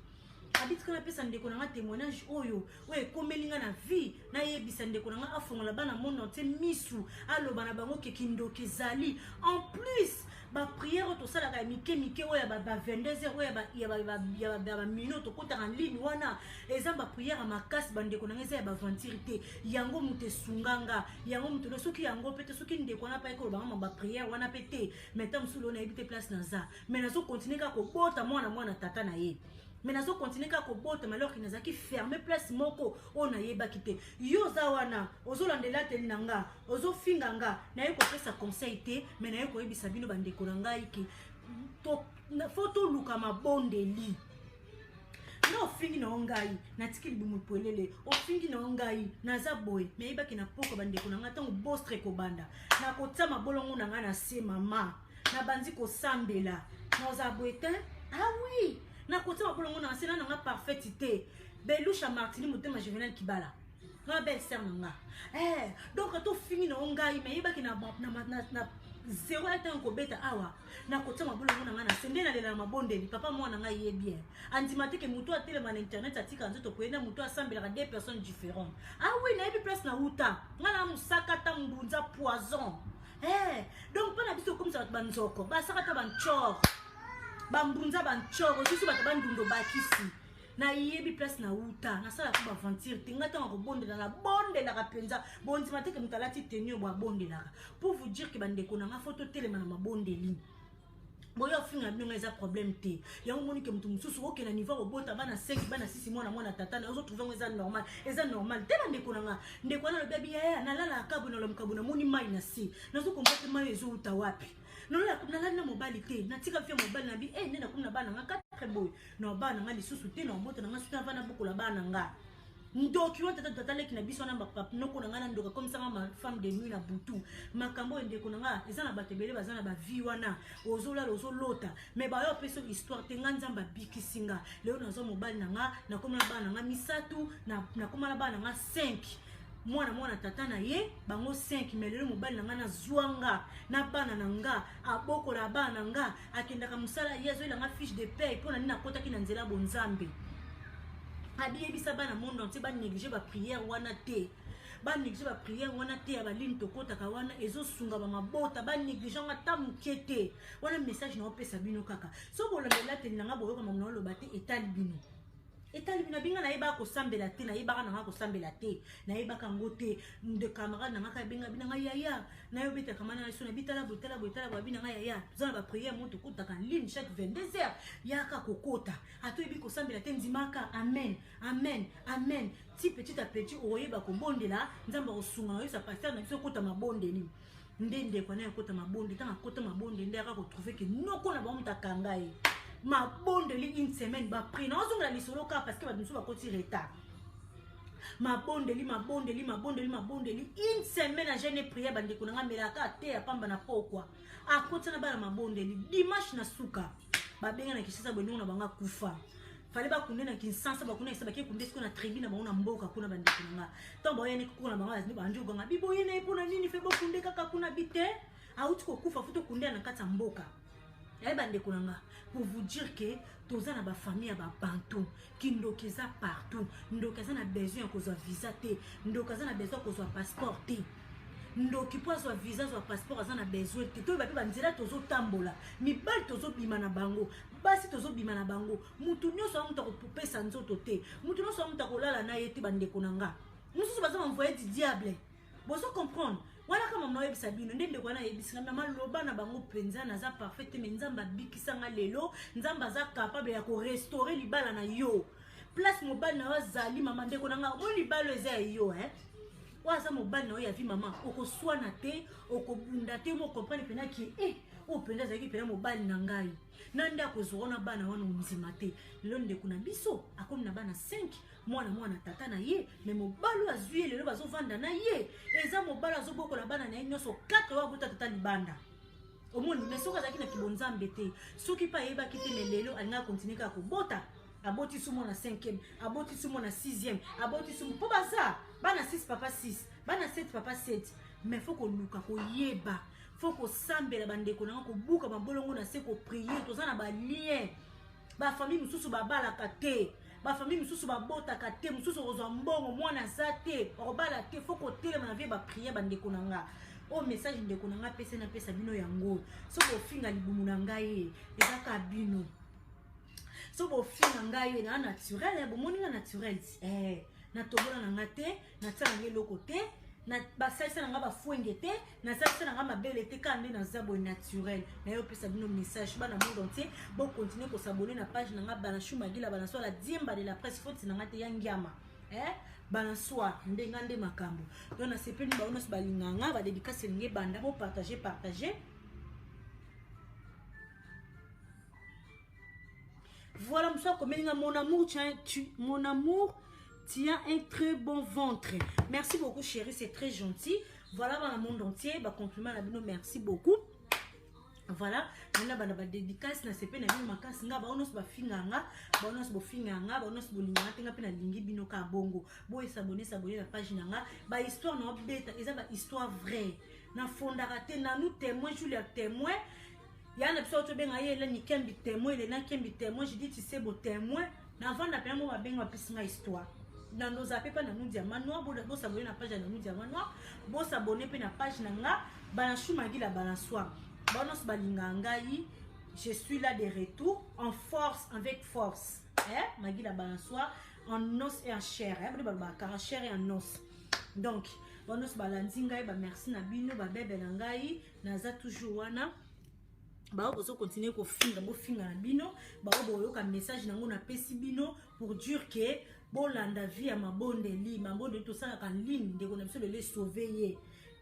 Abi: "Tika napesa ndeko na nga témoignage oyo ekomeli nga na vie, nayebisa ndeko na nga afongola bana monde entier misu, aloba na bango ke kindoki ezali. En plus, baprière oyo tosalaka ya mike mike, oyo ya ba 22 heures, oyo ya bamino tokotaka ligne wana, eza baprière ya makasi. Bandeko na nga, eza ya baventure te. Yango moto esunganga, yango moto soki yango mpe te, soki ndeko wana mpe ayeki kolobanga ma baprière wana mpe te, mais ntango mosusu oyo nayebi te place naza, mais nazocontinuer kaka kobota mwana mwana tata na ye, mais nazocontinuer kaka kobotama alors que nazalaki ferme place moko oyo nayebaki te." Yo oza wana, ozolandela teli na nga, ozofinga nga, naye kopesa conseil te, mais naye koyebisa bino, bandeko na ngai, ke fo toluka mabondeli. Nga ofingi na yo ngai, natiki libumu polele, ofingi na yo ngai, naza boye, me yebaki na poko, bandeko na ngai, ntango bostre ekobanda, nakotia mabolongo na ngai na se, mama, nabandi kosambela, naozala boye te. Ah oui, nakotia mabolongo na se na nanga parfaite te. Belusha Martini, motema Juvenal Kibala, nga belle sœur na nga. Donc tofingi na yo ngai, me yebaki na zero ya ntango kobeta awa, nakotia mabolongo na ngai na se nde nalela na mabondeli. Papa mwana ngai ye bien, andima te ke motu atelema na internet, atika nzoto koyenda, motu asambelaka, deux personnes différentes. Ah oui, nayebi place na wuta, ngai na mosaka ta mbunza poison. Donc mpo na biso okomisa bato banzoko, basaka ta bancor, bambunza, bancor osusu, bato bandundo bakisi. Nayebi place na wuta, nasalaka baventure te. Ngai ntango kobondela, nabondelaka mpenza. Bondima te ke moto alati tenue bo abondelaka. Pour vous dire ke, bandeko na nga, fo totelema na mabondeli. Boyo afinga bino, eza problème te. Yango moni ke moto mosusu okende niveau kobota bana 5, bana 6, mwana mwana tata na ozotrouver yango eza normal. Eza normal te, bandeko na nga. Ndeko wana alobi, abi: "Yaya, nalalaka boye, nalamuka boye, namoni mai na se, nazokomba te mai ezowuta wapi. Nalali na mobali te, natika fia mobali na bi e nde nakomi na bana nga 4 boye, na bana nga lisusu te, na obota na nga soki nava nabokola bana nga." Ndoki wana, tata, tata leki na biso wana, noko na ngai na ndoki, akomisanga femme de nuit na butu. Makambo oyo, ndeko na nga, eza na bato ebele baza na bavie wana. Ozolala, ozolota, mais bayo apesi histoire te. Nga Nzambe abikisi nga, lelo nazwa mobali na nga, nakóma na bana na nga misatu, nakóma na bana na nga 5, mwana mwana tata na ye, bango 5. Mais lelo mobali na nga nazwa nga na bana na nga, abokola bana na nga, akendaka mosala, ye azoyelanga fiche de paye. Mpo na nini? Nakotaki na nzela bonzambe. Abiyebisa bana monde entier banéglige baprière wana te. Banéglige baprière wana te ya balini tokɔtaka wana, ezosunga bamabota. Banéglige yango ata moke te. Wana message na opesa bino kaka. So bolanda elateli na nga, boyoka mamu na oloba te, etali bino, etali bino. Abinga nayebaka kosambela te, nayebaka nanga kosambela te, nayebaka yango te. Nde camarade nanga kaka ebenga binanga yaya, nayobetaka mana na so na bitala boye, tala boye, tala boye. Abinanga yaya, toza na baprière mo tokotaka ligne chaque 22 heures, yaka kokota. Ata oyebi kosambela te, ndimaka amen, amen, amen. Ti petit à petit okoyeba kobondela, Nzambe akosunga. Na oyebisa pasteur na biso okota mabondeli. Nde ndeko anaye akota mabondeli. Ntango akota mabondeli, nde aka kotrouve ke noko na bango moto akanga ye mabondeli. Une semaine bapri na ozongela lisolo kaka parce que bato mosusu bakoti retard. Mabondeli, mabondeli, mabondeli, mabondeli, une semaine ya jeûne, prière. Bandeko na nga, melaka te ya pamba na pokwa, akoti na bana mabondeli. Dimanche na suka, babenga na Kinshasa, bolingo na bango akufa. Fale bakunde na Kinshasa, bakunda esa bake kunde sikoyo na tribu na bango na mboka kuna. Bandeko na nga, ntango baoyani kuna, bango bandi oganga biboye na ye mpona nini? Fe bokunde kaka kuna bi te, auti kokufa, fu tokunde na kati ya mboka. Yaye bandeko na nga, pour vous dire que toza na bafamille ya babantu, kindoki eza partout. Ndoki aza na besoin ya kozwa visa te, ndoki aza na besoin ya kozwa passeport te. Ndoki mpo azwa visa, azwa passeport, aza na besoin te. Toyeba mpe banzela tozotambola, mibali tozobima na bango, basi tozobima na bango. Mutu nyonso amutu akopesa nzoto te, mutu nyonso amutu akolala na ye te. Bandeko na nga mosusu baza baenvoyé du diable, bozo comprendre wana. Kama mama oyebisa bino nde ndeko wana ayebisanga, mama loba na bango mpenza, naza parfait te, me Nzambe abikisanga lelo. Nzambe aza capable ya korestaurer libala na yo, place mobali na yo azali. Mama, ndeko na nga, oyo libala eza ya yo, eh? Oyo aza mobali na yo ya vie, mama, okoswana te, okobunda te. Mo comprendre mpena ke eh, oyo mpenza azalaki mpena mobali na ngai na nde akozwa wana bana wana ondima te. Lelo ndeko na biso akomi na bana 5, mwana mwana tata na ye. Me mobali oyo azwi ye lelo, bazovanda na ye, eza mobali azobokola bana na ye nyonso 4 oyo abota tata libanda. Omoni? Me soki azalaki na kibonzambe te, soki mpe ayebaki te, me lelo alingaka continue kaka kobota. Abotisi mwana 5e, abotisi mwana 6e, abotisi mpo baza bana 6 papa 6, bana 7 papa 7. Mais faut koluka koyeba, faut kosambela, bandeko nanga, kobuka mabolongo na se, koprier. Toza na balien, bafamille mosusu babalaka te, bafamille mosusu babotaka te, mosusu okozwa mbongo, mwana aza te, okobala te. Faut kotelema na vie baprière, bandeko na nga. Oyo message ndeko na nga apesa, napesa bino yango. Soki ofinga libumu na ngai, ezaka bino. So bofinga ngai, na naturel, bomoni nga naturel, eh, natobola na nga te, natia na nga eloko te, basalisa na nga bafwenge te, nasalisa na nga mabele te, kaka nde naza boye naturel. Naye opesa bino message. Bana monde entier, bocontinue kos'abonner na page na nga, Banashu Magila Banaswala Diemba de la presse. Foti na nga te, ya ngiama, eh? Balançoire nde nga nde makambo. Donc nasepeli, bango nyonso balinganga. Badédicace elingi ebanda, bopartage, partage. Voilà, mosu akomeli nga: mon amour, tu, mon amour, tu as un très bon ventre. Merci beaucoup, chérie, c'est très gentil. Voilà, dans le monde entier, bacompliment na bino, merci beaucoup. Voilà, nana bana badédicace, na sepe na bino makasi. Nga bango nyonso bafinga nga, bango nyonso bofinga nga, bango nyonso bolinganga te, nga mpe nalingi bino kaka bongo. Boyesabone, s'abonner na page na nga. Bahistoire na obeta eza bahistoire vrai, nafondaka te. Nanu témoin, Julia témoin ya na biso, tobenga ye Eleni Kembi témoin, Elena Kembi témoin, je dis tu sais, bo témoin navanda mpena mo babenga, bapesi nga histoire. Nandoza mpe mpa Nanu Diamant Noir. Bos'abonner na page ya Nanu Diamant Noir, bos'abonner mpe na page na nga, Banashu Magila Balansoir. Bango nyonso balingaka ngai, je suis là de retour en force, avec force, eh? Magila Balansoir en os et en chair, eh? Bino balobaka en chair et en os. Donc bango nyonso balandi ngai, bamerci na bino, babebe na ngai, naza toujours wana. Bao bozocontinue kofinga, bofinga na bino. Bao boyoka message nango napesi bino pour dire ke bolanda vie ya mabondeli. Mabondeli tosalaka ligne, ndeko na biso lelo esauve ye,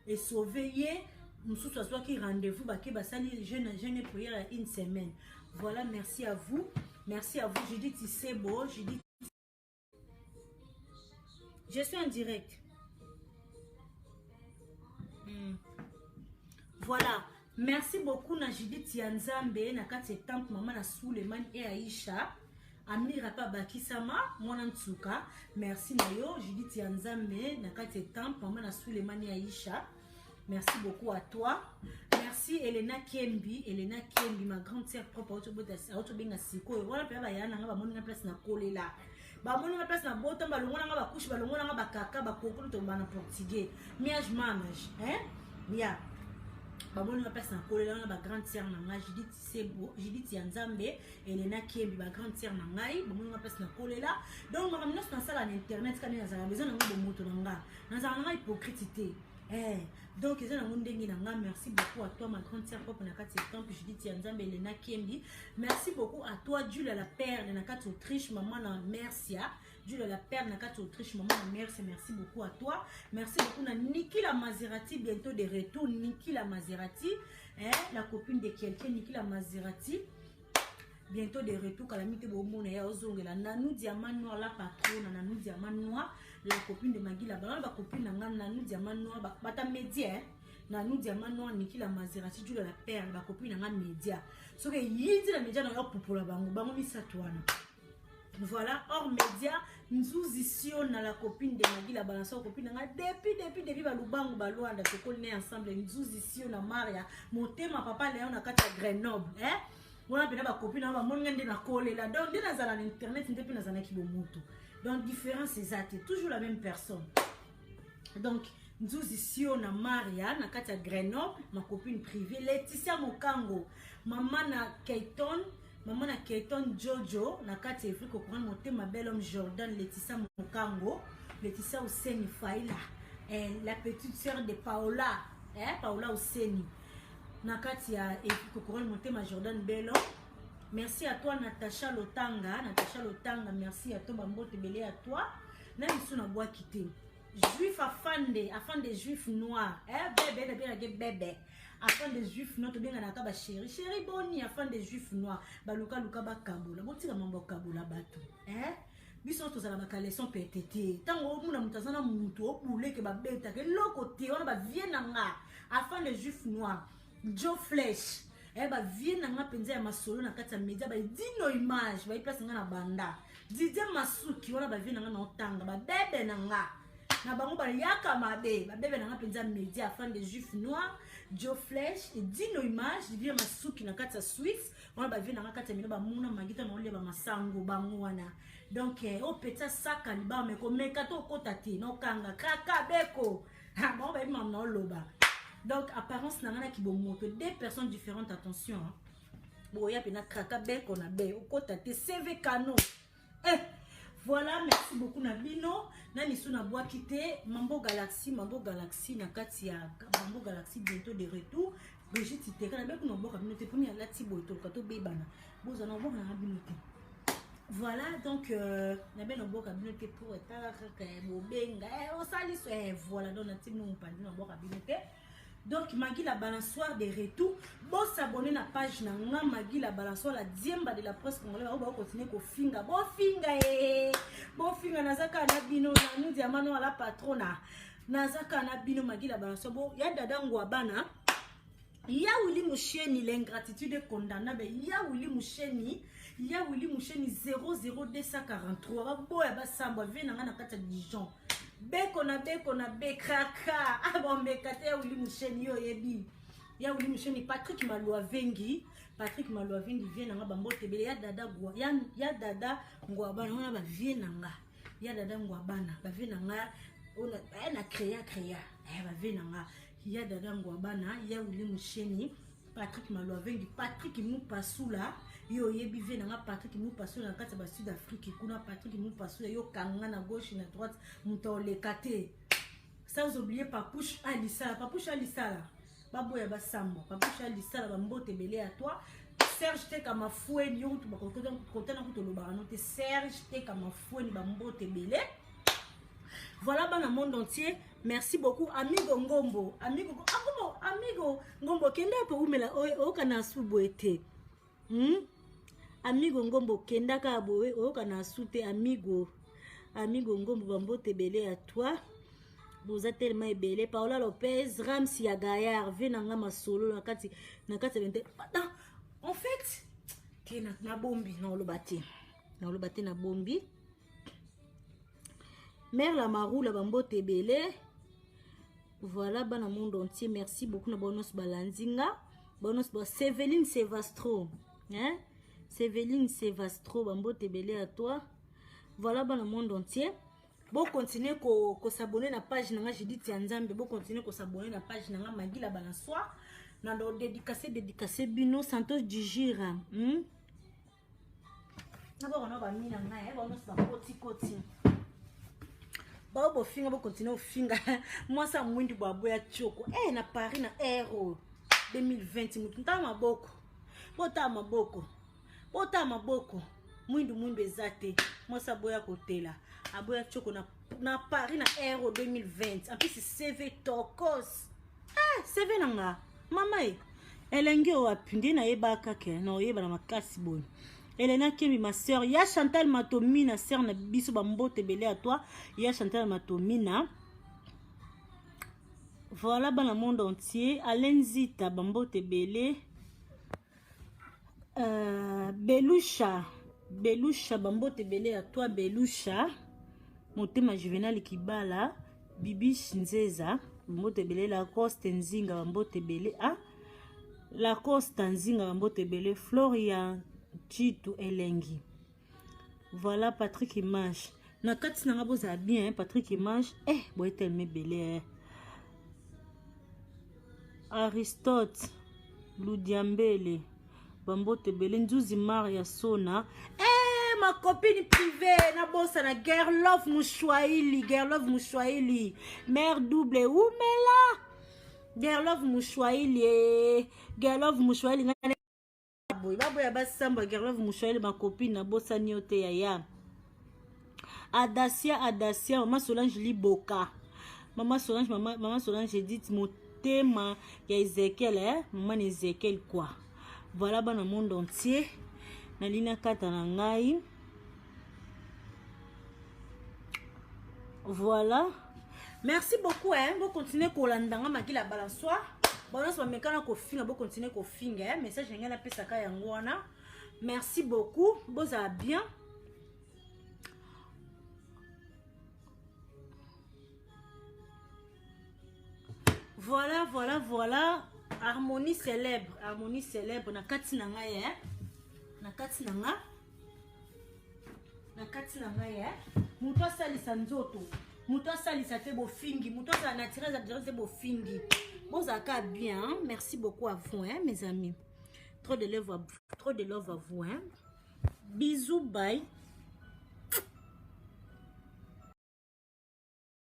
esauve ye. Mosusu azwaki rendez-vous, bake basali jeûne prière ya une semaine. Voilà, merci à vous, merci à vous. Judith Isebo, Judith, je suis en direct. Voilà, merci beaucoup na Judith ya Nzambe na kati ya temple, mama na Suleiman e Aisha Amira mpe abakisama mwana ntsuka. Merci na yo, Judith ya Nzambe na kati ya temple, mama na Suleiman e Aisha, merci beaucoup à toi. Merci Elena Kembi, Elena Kembi, ma grande sœur propre, aotobenga sikoyo wana mpenza. Baya nanga, bamoni nga place na kolela. Bamoni nga place na bota, balongola nga bakushe, balongola nga bakaka, bakokolo to bana portugais. Miage manage, hein? Ya. Bamoni nga place na kolela na ba grande sœur na nga Judith Sebo, Judith ya Nzambe, Elena Kiembi ba grande sœur na ngai, bamoni nga place na kolela. Donc makambo nyonso nasala na internet kana nazala besoin na nga bomoto na nga. Nazala na nga hypocrite te. Eh, donc eza nango ndenge na nga. Merci beaucoup à toi ma grande sœur propre na kati ya temple Judith ya Nzambe, Elena Kiembi. Merci beaucoup à toi Julia la Perle na kati Autriche, maman na Mercia. Julia la Perle na kati Autriche, maman na Mercia, merci beaucoup à toi. Merci beaucoup na Niki la Maserati, bientôt de retour. Niki la Maserati, eh, la copine de quelqu'un, Niki la Maserati. Bientôt de retour, calamité bomona ya ozongela Nanou Diamant Noir la patronne, Nanou Diamant Noir la copine de Magila, ba ba copine na nga Nanou Diamant Noir ba bata média hein? Nanou Diamant Noir, Niki la Maserati, Julia la Perle, ba copine na nga média. Soki yindi na média na yo popola bango, bango misato wana. Voilà, hors média, Nzuzi Siona la copine de Magila Balançoire, copine nga depuis ba Lubangu ba Luanda tokoli né ensemble. Nzuzi Siona Maria, motema papa Léon na kati ya Grenoble, hein? Wana pena ba copine na ba moni nde na kolela. Donc nde nazala na internet nde pe nazala ki bomoto. Donc différence eza te, toujours la même personne. Donc Nzuzi Siona Maria na kati ya Grenoble, ma copine privée Laetitia Mokango, maman na Keiton, maman na Keiton Jojo na kati ya Afrique Courant, motema bel homme Jordan Laetitia Mokango, Laetitia Ouseni Faila, eh, la petite sœur de Paola, eh, Paola Ouseni na kati ya Afrique Courant, motema Jordan Bello. Merci à toi Natacha Lotanga, Natacha Lotanga, merci à toi bambote belé à toi. Na misu na bois quitté. Juif afande, afande juif noir. Eh bébé, bébé, bébé, bébé. Afande juif noir, to benga na ka ba chéri, chéri boni afande juif noir. Ba luka luka ba kabola. Botika mambo kabola bato. Eh biso tozala ba caleçon petete. Tango omuna mutu azana mutu obuleke ba beta ke loko te wana ba vie na nga. Afande juif noir. Joe Flesh. Eh ba vie na nga penza ya masolo na kati ya media ba dino image ba place nga na banda. Didier Masuki wana ba vie na nga na otanga ba bebe na nga. Na bango ba yaka mabe ba bebe na nga penza media afin de juif noir Joe Flesh et dino image Didier Masuki na kati ya Suisse wana ba vie na nga kati ya mino ba mona magita na olia ba masango bango wana. Donc eh, o petsa saka liba me ko meka to kota te no kanga kaka beko. Ha bango ba yebi na oloba. Donc apparence na nga na kibomoto deux personnes différentes, attention hein. Boya pena kraka beko na be okota te CV Kano. Eh voilà, merci beaucoup na bino. Na misu na bwaki te Mambo Galaxy, Mambo Galaxy na kati ya Mambo Galaxy bientôt de retour. Brigitte Teka na beko na boka bino te premier lati boy to kato bebana. Boza na boka na bino te. Voilà, donc na beno boka bino te pour etala kaka bobenga. Eh osali so eh voilà donc na tinu mpandi na boka bino te. Donc Magui la balançoire de retour, bo s'abonner na page na nga Magui la balançoire la diemba de la presse congolaise ba continuer ko finga, bo finga eh bo finga nazaka na bino na nous diamano à la patrona. Nazaka na bino Magui la balançoire bo ya dada ngwabana. Ya Willy Musheni, l'ingratitude est condamnable. Ya Willy Musheni, ya Willy Musheni 00243. Ba boya ba sambwa vie na nga na kati ya Dijon. Beko na beko na bekraka. Ah bon mekate ya Willy Musheni yo yebi. Ya Willy Musheni Patrick Maluavengi, Patrick Maluavengi vie na nga ba mbote bele ya dada gwa. Ya, ya dada ngwabana wana ba vie na nga. Ya dada ngwabana ba vie na nga ona na créa créa. Eh ba vie na nga. Ya dada ngwabana, ya Willy Musheni, Patrick Maluavengi, Patrick Mupasula, yo yebi vie nanga Patrick Mupasula na kati ya ba Sud Afrique kuna Patrick Mupasula yo kanga na gauche na droite muto oleka te. Sans oublier Papouche Alisala, Papouche Alisala baboya basambwa, Papouche Alisala ba mbote belé à toi. Serge Teka Mafueni yo kutu bakokota kotana kutu lobaka no te Serge Teka Mafueni ba mbote belé. Voilà bana monde entier, merci beaucoup amigo Ngombo, amigo amigo amigo Ngombo kenda po umela oyoka na su boye te. Amigo Ngombo kenda ka boye oyoka na su te amigo. Amigo Ngombo ba mbote belé à toi. Boza tellement ebele Paola Lopez, Ramsi ya Gaillard, ve na nga masolo na kati na kati bente. En fait, te na, na bombi na oloba te. Na oloba te na bombi. Mère la Maroula bambote ebele. Voilà bana monde entier, merci beaucoup na bonos balandinga. Bonos ba Seveline Sevastro, hein? Seveline Sevastro bambote ebele à toi. Voilà bana monde entier. Bokontinue kosabone na page na nga Judith ya Nzambe. Bokontinue kosabone na page na nga Magila Balançoire. Na ndo dédicace dédicace bino Santos Dijira. Na boko na bami na ngai, ba nyonso bakoti koti. Bao bofinga bokontinue ofinga mwasi ya mwindu baboya tioko. Eh na Paris na Aero 2020 mutu ntala maboko. Botala maboko. Botala maboko. Mwindu mwindu eza te. Mwasi aboya kotela. Aboya tioko na, na Paris na Aero 2020. En plus CV tokos. Eh, CV na nga. Mama e. Elengi oyo wapi nde nayebaka ke na oyeba na makasi boye. Elena Kembi ma sœur, ya Chantal Matomina sœur na biso ba mbote ebele ya toi, ya Chantal Matomina. Voilà bana monde entier, Alain Zita ba mbote ebele. Belusha, Belusha bambote ebele ya toi Belusha. Motema Juvenal Kibala, Bibish Nzeza, bambote ebele Lacoste Nzinga bambote ebele ah Lacoste Nzinga bambote ebele Floria Chitu Elengi. Voilà Patrick Image. Na kati na nga bozala bien Patrick Image. Eh boye tellement ebele eh. Aristote Ludiambele bambote ebele Nzuzi Mar ya Sona. Eh ma copine privée na bosa na Gerlove Mushwaili, Gerlove Mushwaili, mère double umela. Gerlove Mushwaili, eh. Gerlove Mushwaili nga boye baboya basamba Gerlove Mushwaili ma copine na bosani yo te yaya. Adasia Adasia mama Solange Liboka. Mama Solange mama, mama Solange Edith motema ya Ezekiel eh? Mama na Ezekiel quoi. Voilà bana monde entier. Nalina kata na ngai. Voilà. Merci beaucoup hein. Bo continuer kolanda nga Magila Balançoire. Balance bamekana kofinga, bo continuer kofinga hein. Message na ngai napesaka yango wana. Merci beaucoup. Bozala bien. Voilà, voilà, voilà. Harmonie célèbre, harmonie célèbre na kati na ngai hein. Na kati na nga. Na kati na ngai hein. Moto asalisa nzoto, moto asalisa te bofingi, moto azala naturel azala te bofingi. Bozalaka bien, hein? Merci beaucoup à vous hein mes amis. Trop de love à, trop de love à vous hein. Bisous bye.